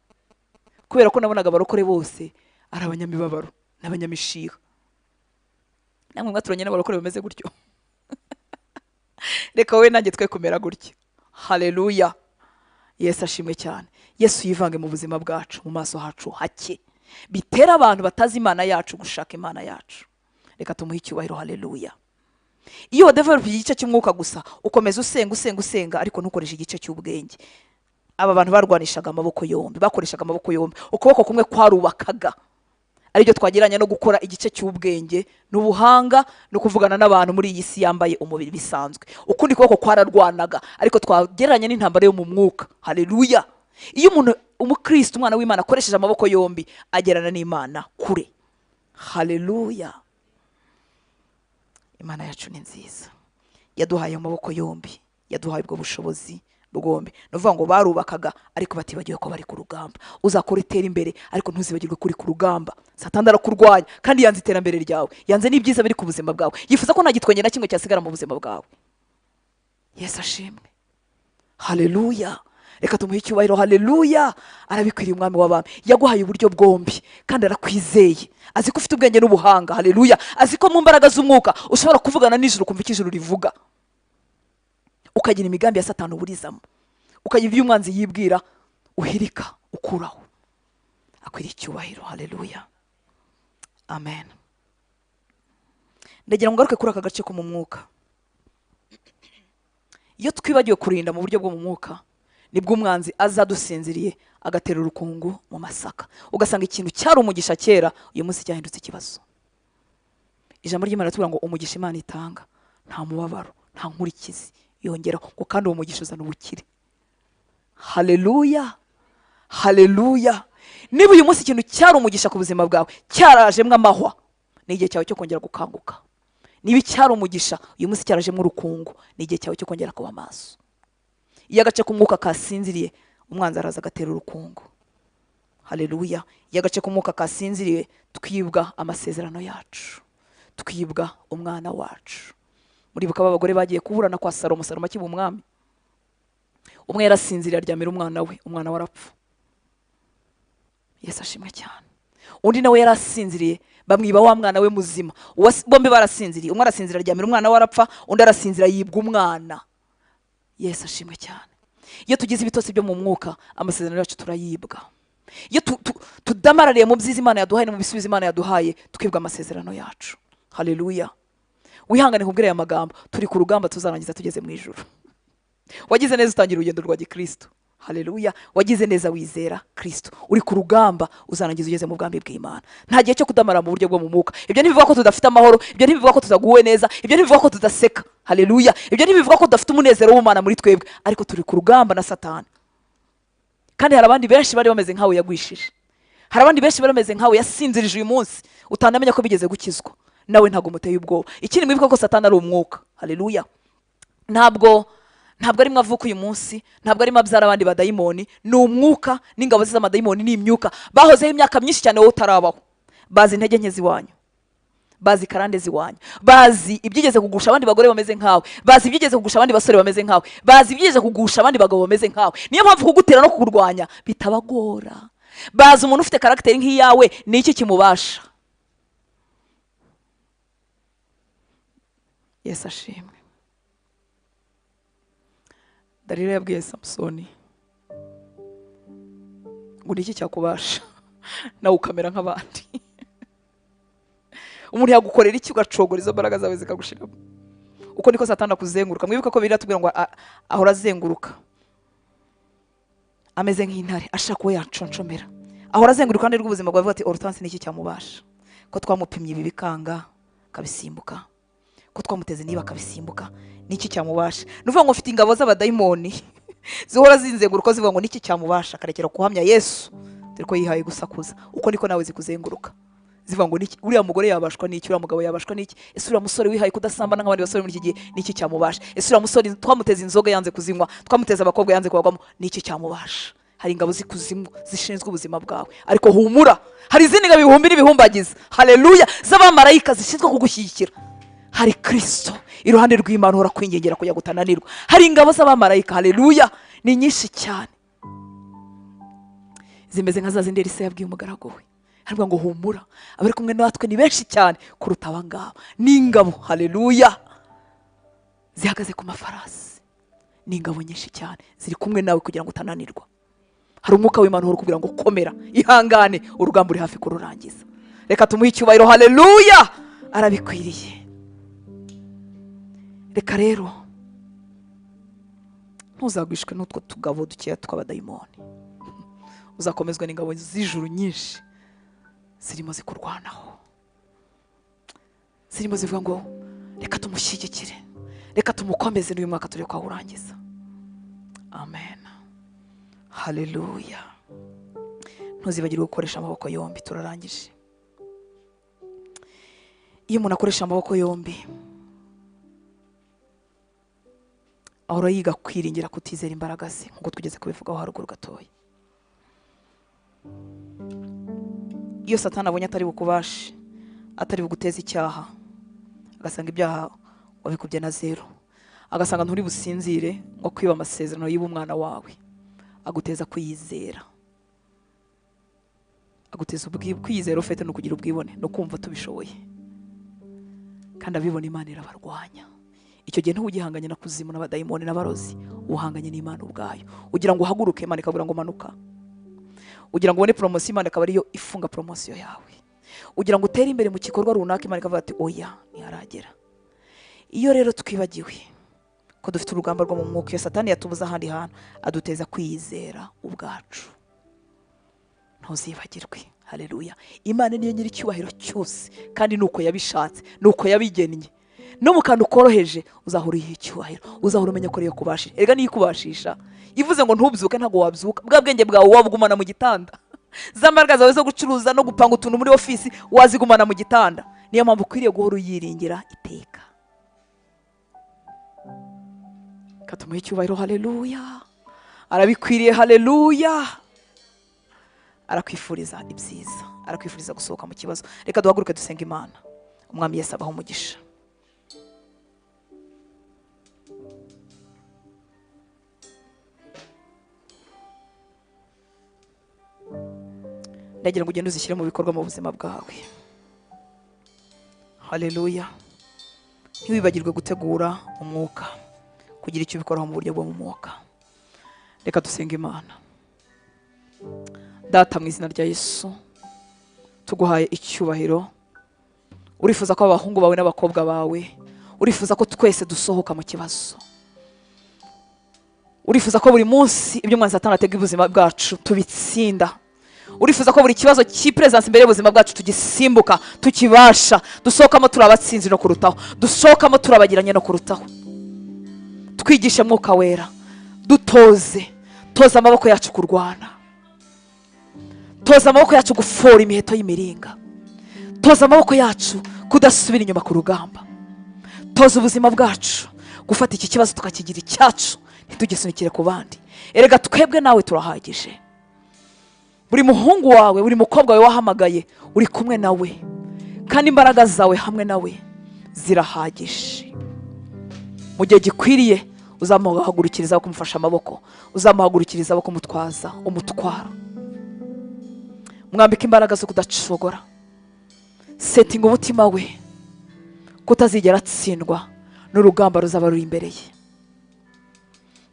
Kubera ko nabonaga abarokore bose ari abanyamibabaro n'abanyamishiha. Namwe mwaturanye n'abarokore bameze gutyo? Reka wowe nanjye twe kumera gutya. Haleluya! Yesu ashimwe cyane. Yesu yivange mu buzima bwacu, mu maso hacu hake, bitera abantu batazi Imana yacu gushaka Imana yacu. Reka tumuhe icyubahiro. Haleluya! Iyo wadevelope igice cy'umwuka gusa, ukomeza usenga, usenga, usenga, ariko ntukoreshe igice cy'ubwenge. Aba bantu barwanishaga amaboko yombi, bakoreshaga amaboko yombi. Ukuboko kumwe kwarubakaga, aribyo twagereranya no gukora igice cy'ubwenge n'ubuhanga no kuvugana n'abantu muri iyi si yambaye umubiri bisanzwe. Ukundi kuboko kwararwanaga, ariko twagereranya n'intambara yo mu mwuka. Haleluya! Iyo umuntu, umukristo, umwana w'Imana, akoresheje amaboko yombi, agerana n'Imana kure. Haleluya! Imana yacu ni nziza, yaduhaye amaboko yombi, yaduhaye ubwo bushobozi bwombi. Ni ukuvuga ngo barubakaga ariko batibagiwe ko bari ku rugamba. Uzakora itera imbere, ariko ntuzibagirwe ko uri ku rugamba. Satani arakurwanya kandi yanze iterambere ryawe, yanze n'ibyiza biri ku buzima bwawe, yifuza ko nta gitwenge na kimwe cyasigara mu buzima bwawe. Yesu ashimwe. Haleluya! Reka tumuhe icyubahiro. Haleluya! Arabikwiriye, umwami w'abami. Yaguhaye uburyo bwombi kandi arakwizeye, azi ko ufite ubwenge n'ubuhanga. Haleluya! Azi ko mu mbaraga z'umwuka ushobora kuvugana n'ijuru, ukumva icyo ijuru rivuga, ukagira imigambi ya Satani uburizamo, ukagira ibyo umwanzi yibwira uhirika, ukuraho. Akwiriye icyubahiro. Haleluya, amen. Ndagira ngo ngaruke kuri aka gace ko mu mwuka. Iyo twibagiwe kurinda mu buryo bwo mu mwuka, nibwo umwanzi aza dusinziriye, agatera urukungu mu masaka, ugasanga ikintu cyari umugisha kera, uyu munsi cyahindutse ikibazo. Ijambo ry'Imana riratubwira ngo umugisha Imana itanga nta mubabaro, nta nkurikizi yongeraho, ngo kandi uwo mugisha uzana ubukire. Haleluya, haleluya! Niba uyu munsi ikintu cyari umugisha ku buzima bwawe cyarajemo amahwa, ni igihe cyawe cyo kongera gukanguka. Niba icyari umugisha uyu munsi cyarajemo urukungu, ni igihe cyawe cyo kongera kuba maso. Iyo agace k'umwuka kasinziriye, umwanzi araza agatera urukungu. Haleluya! Iyo agace k'umwuka kasinziriye, twibwa amasezerano yacu, twibwa umwana wacu. Muribuka ba bagore bagiye kuburana kwa Salomo, Salomo akiba umwami? Umwe yarasinziriye, aryamira umwana we, umwana we arapfa. Yesu ashimwe cyane. Undi nawe yarasinziriye, bamwiba wa mwana we muzima. Bombi barasinziriye, umwe arasinzira aryamira umwana we arapfa, undi arasinzira yibwa umwana. Yesu ashimwe cyane. Iyo tugize ibitotsi byo mu mwuka, amasezerano yacu turayibwa. Iyo tudamarariye mu byiza Imana yaduhaye no mu bisubizo Imana yaduhaye, twibwa amasezerano yacu. Haleluya! Wihangane kubwira aya magambo, turi ku rugamba tuzarangiza tugeze mu ijuru. Wagize neza utangira urugendo rwa gikristo. Haleluya! Wagize neza wizera Kristo. Uri ku rugamba uzarangiza ugeze mu bwami bw'Imana. Nta gihe cyo kudamara mu buryo bwo mu mwuka. Ibyo ntibivuga ko tudafite amahoro, ibyo ntibivuga ko tutaguwe neza, ibyo ntibivuga ko tudaseka. Haleluya! Ibyo ntibivuga ko tudafite umunezero w'Imana muri twebwe, ariko turi ku rugamba na Satani. Kandi hari abandi benshi bari bameze nkawe yagwishije, hari abandi benshi bari bameze nkawe yasinzirije, uyu munsi utanamenya ko bigeze gukizwa. Nawe ntabwo muteye ubwoba. Ikindi, mwibuke ko Satani ari umwuka. Haleluya! Ntabwo arimo avuka uyu munsi, ntabwo arimo abyara abandi badayimoni. Ni umwuka, n'ingabo ze z'amadayimoni ni imyuka. Bahozeho imyaka myinshi cyane wowe utarabaho. Bazi intege nke z'iwanyu, bazi karande z'iwanyu, bazi ibyigeze kugusha abandi bagore bameze nkawe, bazi ibyigeze kugusha abandi basore bameze nkawe, bazi ibyigeze kugusha abandi bagabo bameze nkawe. Niyo mpamvu kugutera no kukurwanya bitabagora. Bazi umuntu ufite caractère nk'iyawe ni iki kimubasha. Yesu ashimwe. Dalila yabwiye Samusoni ngo ni iki cyakubasha nawe ukamera nk'abandi? Umuntu yagukorera iki ugacogora izo mbaraga zawe zikagushiramo? Uko niko Satani akuzenguruka. Mwibuka ko Bibiliya itubwira ngo ahora azenguruka ameze nk'intare ashaka uwo yaconshomera. Ahora azenguruka iruhande rw'ubuzima bwawe avuga ati Hortense ni iki cyamubasha? Ko twamupimye ibi bikanga akabisimbuka, ko twamuteze niba akabisimbuka, ni iki cyamubasha? Ni ukuvuga ngo mfite ingabo z'abadayimoni zihora zinzenguruka zivuga ngo ni iki cyamubasha, akarekera guhamya Yesu dore ko yihaye gusakuza. Uko niko nawe zikuzenguruka zivuga ngo niki, uriya mugore yabashwa n'iki, uriya mugabo yabashwa n'iki, ese uriya musore wihaye kudasambana nk'abandi basore muri iki gihe ni iki cyamubasha, ese uriya musore twamuteze inzoga yanze kuzinywa, twamuteze abakobwa yanze kubagwamo, ni iki cyamubasha? Hari ingabo z'ikuzimu zishinzwe ubuzima bwawe, ariko humura, hari izindi ngabo ibihumbi n'ibihumbagiza, haleluya, z'abamarayika zishinzwe kugushyigikira. Hari Kristo iruhande rw'Imana uhora kwingingira kugira ngo utananirwa. Hari ingabo z'abamarayika, haleluya, ni nyinshi cyane, zimeze nka za zindi Elisa yabwiye umugaragu we, aravuga ngo humura, abari kumwe natwe ni benshi cyane kuruta aba ngaba. Ni ingabo, haleluya, zihagaze ku mafarasi, ni ingabo nyinshi cyane ziri kumwe nawe kugira ngo utananirwa. Hari umwuka w'Imana uhora ukubwira ngo komera, ihangane, urugamba uri hafi kururangiza. Reka tumuhe icyubahiro, haleluya, arabikwiriye. Reka rero ntuzagwishwe n'utwo tugabo dukeya tw'abadayimoni, uzakomezwa n'ingabo z'ijuru nyinshi zirimo zikurwanaho, zirimo zivuga ngo reka tumushyigikire, reka tumukomeze n'uyu mwaka turi kwawurangiza. Amen, haleluya. Ntuzibagirwe gukoresha amaboko yombi. Turarangije. Iyo umuntu akoresha amaboko yombi ahora yiga kwiringira kutizera imbaraga ze, nk'uko twigeze kubivugaho haruguru gatoya. Iyo Satani abonye atari bukubashe, atari buguteze icyaha, agasanga ibyaha wabikubye na zero, agasanga nturi businzire ngo kwiba amasezerano yiba umwana wawe, aguteza kwiyizera, aguteza kwiyizera ufite no kugira ubwibone no kumva tubishoboye, kandi abibona Imana irabarwanya. Icyo gihe ntugihanganye na kuzimu n'abadayimoni n'abarozi, uhanganye n'Imana ubwayo. Ugira ngo uhaguruke, Imana ikabura ngo manuka. Ugira ngo ubone promosiyo, Imana ikaba ariyo ifunga promosiyo yawe. Ugira ngo utere imbere mu gikorwa runaka, Imana ikavuga ati oya ntiharagera. Iyo rero twibagiwe ko dufite urugamba rwo mu mwuka, iyo Satani yatubuza ahandi hantu aduteza kwiyizera ubwacu. Ntuzibagirwe, haleluya, Imana niyo nyiri icyubahiro cyose, kandi nuko yabishatse, nuko yabigennye. No mu kantu koroheje uzahora uyiha icyubahiro, uzahora umenya ko ariyo kubashije. Erega niyo ikubashisha, ivuze ngo ntubyuke ntabwo wabyuka, bwa bwenge bwawe wabugumana mu gitanda, za mbaraga zawe zo gucuruza no gupanga utuntu muri ofisi wazigumana mu gitanda. Niyo mpamvu ukwiriye guhora uyiringira iteka. Katumuhe icyubahiro, haleluya, arabikwiriye, haleluya. Arakwifuriza ibyiza, arakwifuriza gusohoka mu kibazo. Reka duhaguruke dusenge Imana. Umwami Yesu abahe umugisha. Ndagira ngo ugende uzishyire mu bikorwa mu buzima bwawe. Haleluya. Ntiwibagirwe gutegura umwuka, kugira icyo ubikoraho mu buryo bwo mu mwuka. Reka dusenge Imana. Data, mu izina rya Yesu tuguhaye icyubahiro. Urifuza ko abahungu bawe n'abakobwa bawe, urifuza ko twese dusohoka mu kibazo, urifuza ko buri munsi ibyo umwanzi Satani atega ubuzima bwacu tubitsinda, urifuza ko buri kibazo cy'ipresence imbere y'ubuzima bwacu tugisimbuka, tukibasha, dusohokamo turi abatsinzi no kurutaho, dusohokamo turabagiranye no kurutaho. Twigishe Mwuka Wera, dutoze, toza amaboko yacu kurwana, toza amaboko yacu gufora imiheto y'imiringa, toza amaboko yacu kudasubira inyuma ku rugamba, toza ubuzima bwacu gufata iki kibazo tukakigira icyacu, ntitugisunikire ku bandi. Erega twebwe nawe turahagije. Buri muhungu wawe, buri mukobwa wawe wahamagaye, uri kumwe nawe, kandi imbaraga zawe hamwe nawe zirahagije. Mu gihe gikwiriye uzamuhagurukiriza kumufasha amaboko, uzamuhagurukiriza kumutwaza umutwaro. Mwambike imbaraga zo kudacogora, setinga umutima we kutazigera atsindwa, N'urugamba ruzaba ruri imbere ye,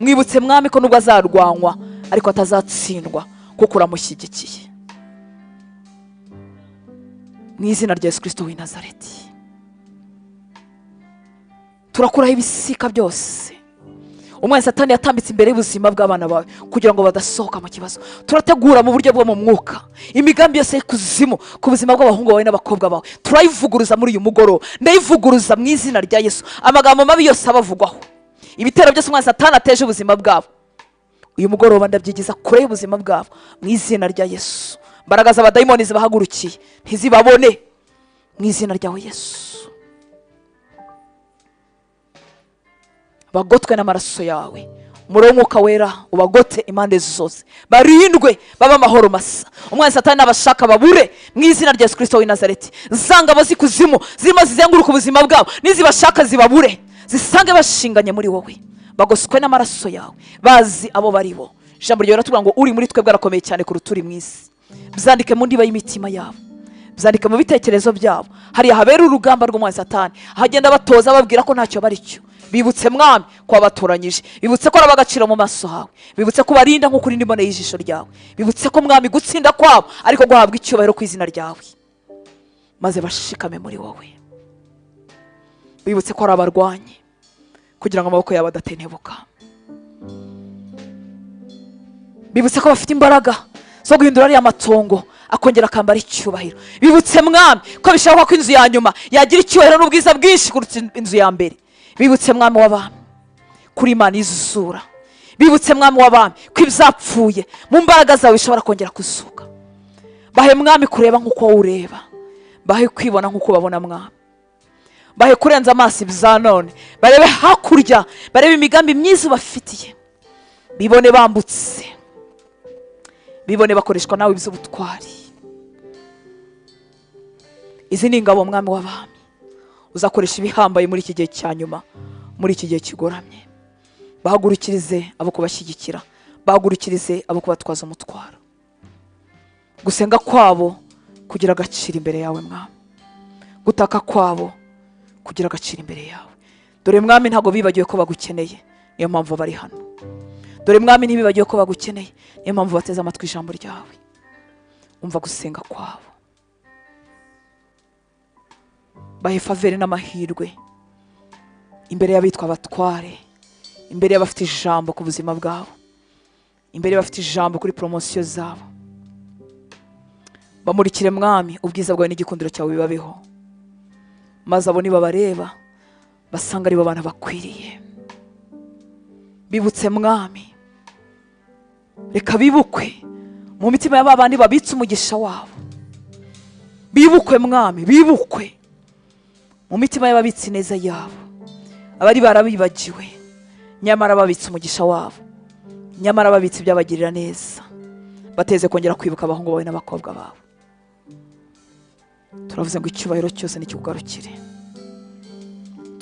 mwibutse Mwami ko nubwo azarwanywa ariko atazatsindwa, kuko uramushyigikiye. Mu izina rya Yesu Kirisito w'i Nazareti, turakuraho ibisika byose umwana Satani yatambitse imbere y'ubuzima bw'abana bawe kugira ngo badasohoka mu kibazo. Turategura mu buryo bwo mu mwuka imigambi yose y'ikuzimu ku buzima bw'abahungu bawe n'abakobwa bawe, turayivuguruza muri uyu mugoroba. Ndayivuguruza mu izina rya Yesu. Amagambo mabi yose abavugwaho, ibitero byose umwana Satani ateje ubuzima bwabo, uyu mugoroba ndabyigiza kure y'ubuzima bwabo mu izina rya Yesu. Imbaraga z'abadayimoni zibahagurukiye ntizibabone mu izina ryawe Yesu. Bagotwe n'amaraso yawe, umuriro w'Umwuka Wera ubagote impande zose, barindwe, babe amahoro masa. Umwana Satani n'abashaka babure mu izina rya Yesu Kirisito w'i Nazareti. Za ngabo z'ikuzimu zirimo zizenguruka ubuzima bwabo nizibashaka zibabure, zisange bashinganye muri wowe, bagoswe n'amaraso yawe, bazi abo bari bo. Ijambo ryawe riratubwira ngo uri muri twebwe arakomeye cyane kuruta uri mu isi. Byandike mu ndiba y'imitima yabo, byandike mu bitekerezo byabo. Hariya habera urugamba rw'umwana Satani, ahagenda batoza babwira ko ntacyo bari cyo, bibutse Mwami ko wabatoranyije, bibutse ko ari ab'agaciro mu maso hawe, bibutse ko ubarinda nk'uko urinda imbone y'ijisho ryawe, bibutse ko Mwami gutsinda kwabo ariko guhabwa icyubahiro ku izina ryawe, maze bashikame muri wowe. Bibutse ko ari abarwanyi kugira ngo amaboko yabo adatentebuka. Bibutse ko bafite imbaraga zo guhindura ariya matongo akongera akambara icyubahiro. Bibutse Mwami ko bishoboka ko inzu ya nyuma yagira icyubahiro n'ubwiza bwinshi kuruta inzu ya mbere. Bibutse Mwami w'abami kuri Imana izura. Bibutse Mwami w'abami ko ibyapfuye mu mbaraga zawe bishobora kongera kuzuka. Bahe Mwami kureba nk'uko wowe ureba, bahe kwibona nk'uko babona Mwami, bahe kurenza amaso ibya none, barebe hakurya, barebe imigambi myiza ubafitiye, bibone bambutse, bibone bakoreshwa nawe iby'ubutwari. Izi ni ingabo Mwami w'abami uzakoresha ibihambaye muri iki gihe cya nyuma, muri iki gihe kigoramye. Bahagurukirize abo kubashyigikira, bahagurukirize abo kubatwaza umutwaro. Gusenga kwabo kugira agaciro imbere yawe Mwami, gutaka kwabo kugira agaciro imbere yawe. Dore Mwami, ntabwo bibagiwe ko bagukeneye, niyo mpamvu bari hano. Dore Mwami, ntibibagiwe ko bagukeneye, niyo mpamvu bateze amatwi ijambo ryawe. Umva gusenga kwabo, bahe faveur n'amahirwe imbere y'abitwa abatware, imbere y'abafite ijambo ku buzima bwabo, imbere y'abafite ijambo kuri promotion zabo. Bamurikire Mwami ubwiza bwawe n'igikundiro cyawe bibabeho, maze abo nibabareba basanga aribo bana bakwiriye. Bibutse Mwami, reka bibukwe mu mitima ya ba bandi babitse umugisha wabo. Bibukwe Mwami, bibukwe mu mitima y'ababitse ineza yabo, abari barabibagiwe nyamara babitse umugisha wabo, nyamara babitse ibyabagirira neza. Bateze kongera kwibuka abahungu bawe n'abakobwa bawe. Turavuze ngo icyubahiro cyose nikikugarukire.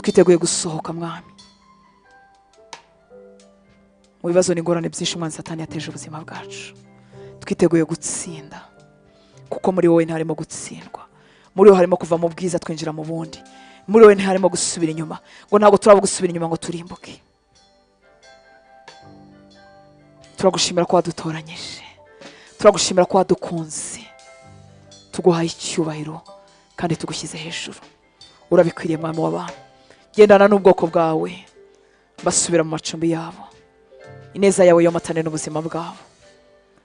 Twiteguye gusohoka Mwami mu bibazo n'ingorane byinshi umwanzi Satani yateje ubuzima bwacu. Twiteguye gutsinda, kuko muri wowe ntiharimo gutsindwa, muri wowe harimo kuva mu bwiza twinjira mu bundi, muri wowe ntiharimo gusubira inyuma, ngo ntabwo turaba gusubira inyuma ngo turimbuke. Turagushimira ko wadutoranyije, turagushimira ko wadukunze, tuguhaye icyubahiro kandi tugushyize hejuru. Urabikwiriye Mwami w'abantu. Gendana n'ubwoko bwawe basubira mu macumbi yabo, ineza yawe yomatane n'ubuzima bwabo.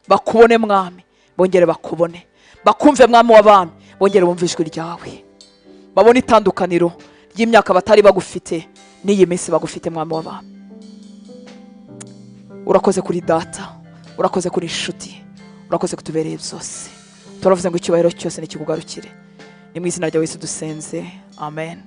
Bakubone Mwami, bongere bakubone, bakumve Mwami w'abami, bongere bumve ijwi ryawe, babone itandukaniro ry'imyaka batari bagufite n'iyi minsi bagufite Mwami w'abami. Urakoze kuri data, urakoze kuri inshuti, urakoze kutubereye byose. Turavuze ngo icyubahiro cyose nikikugarukire. Ni mu izina rya Yesu dusenze, amen.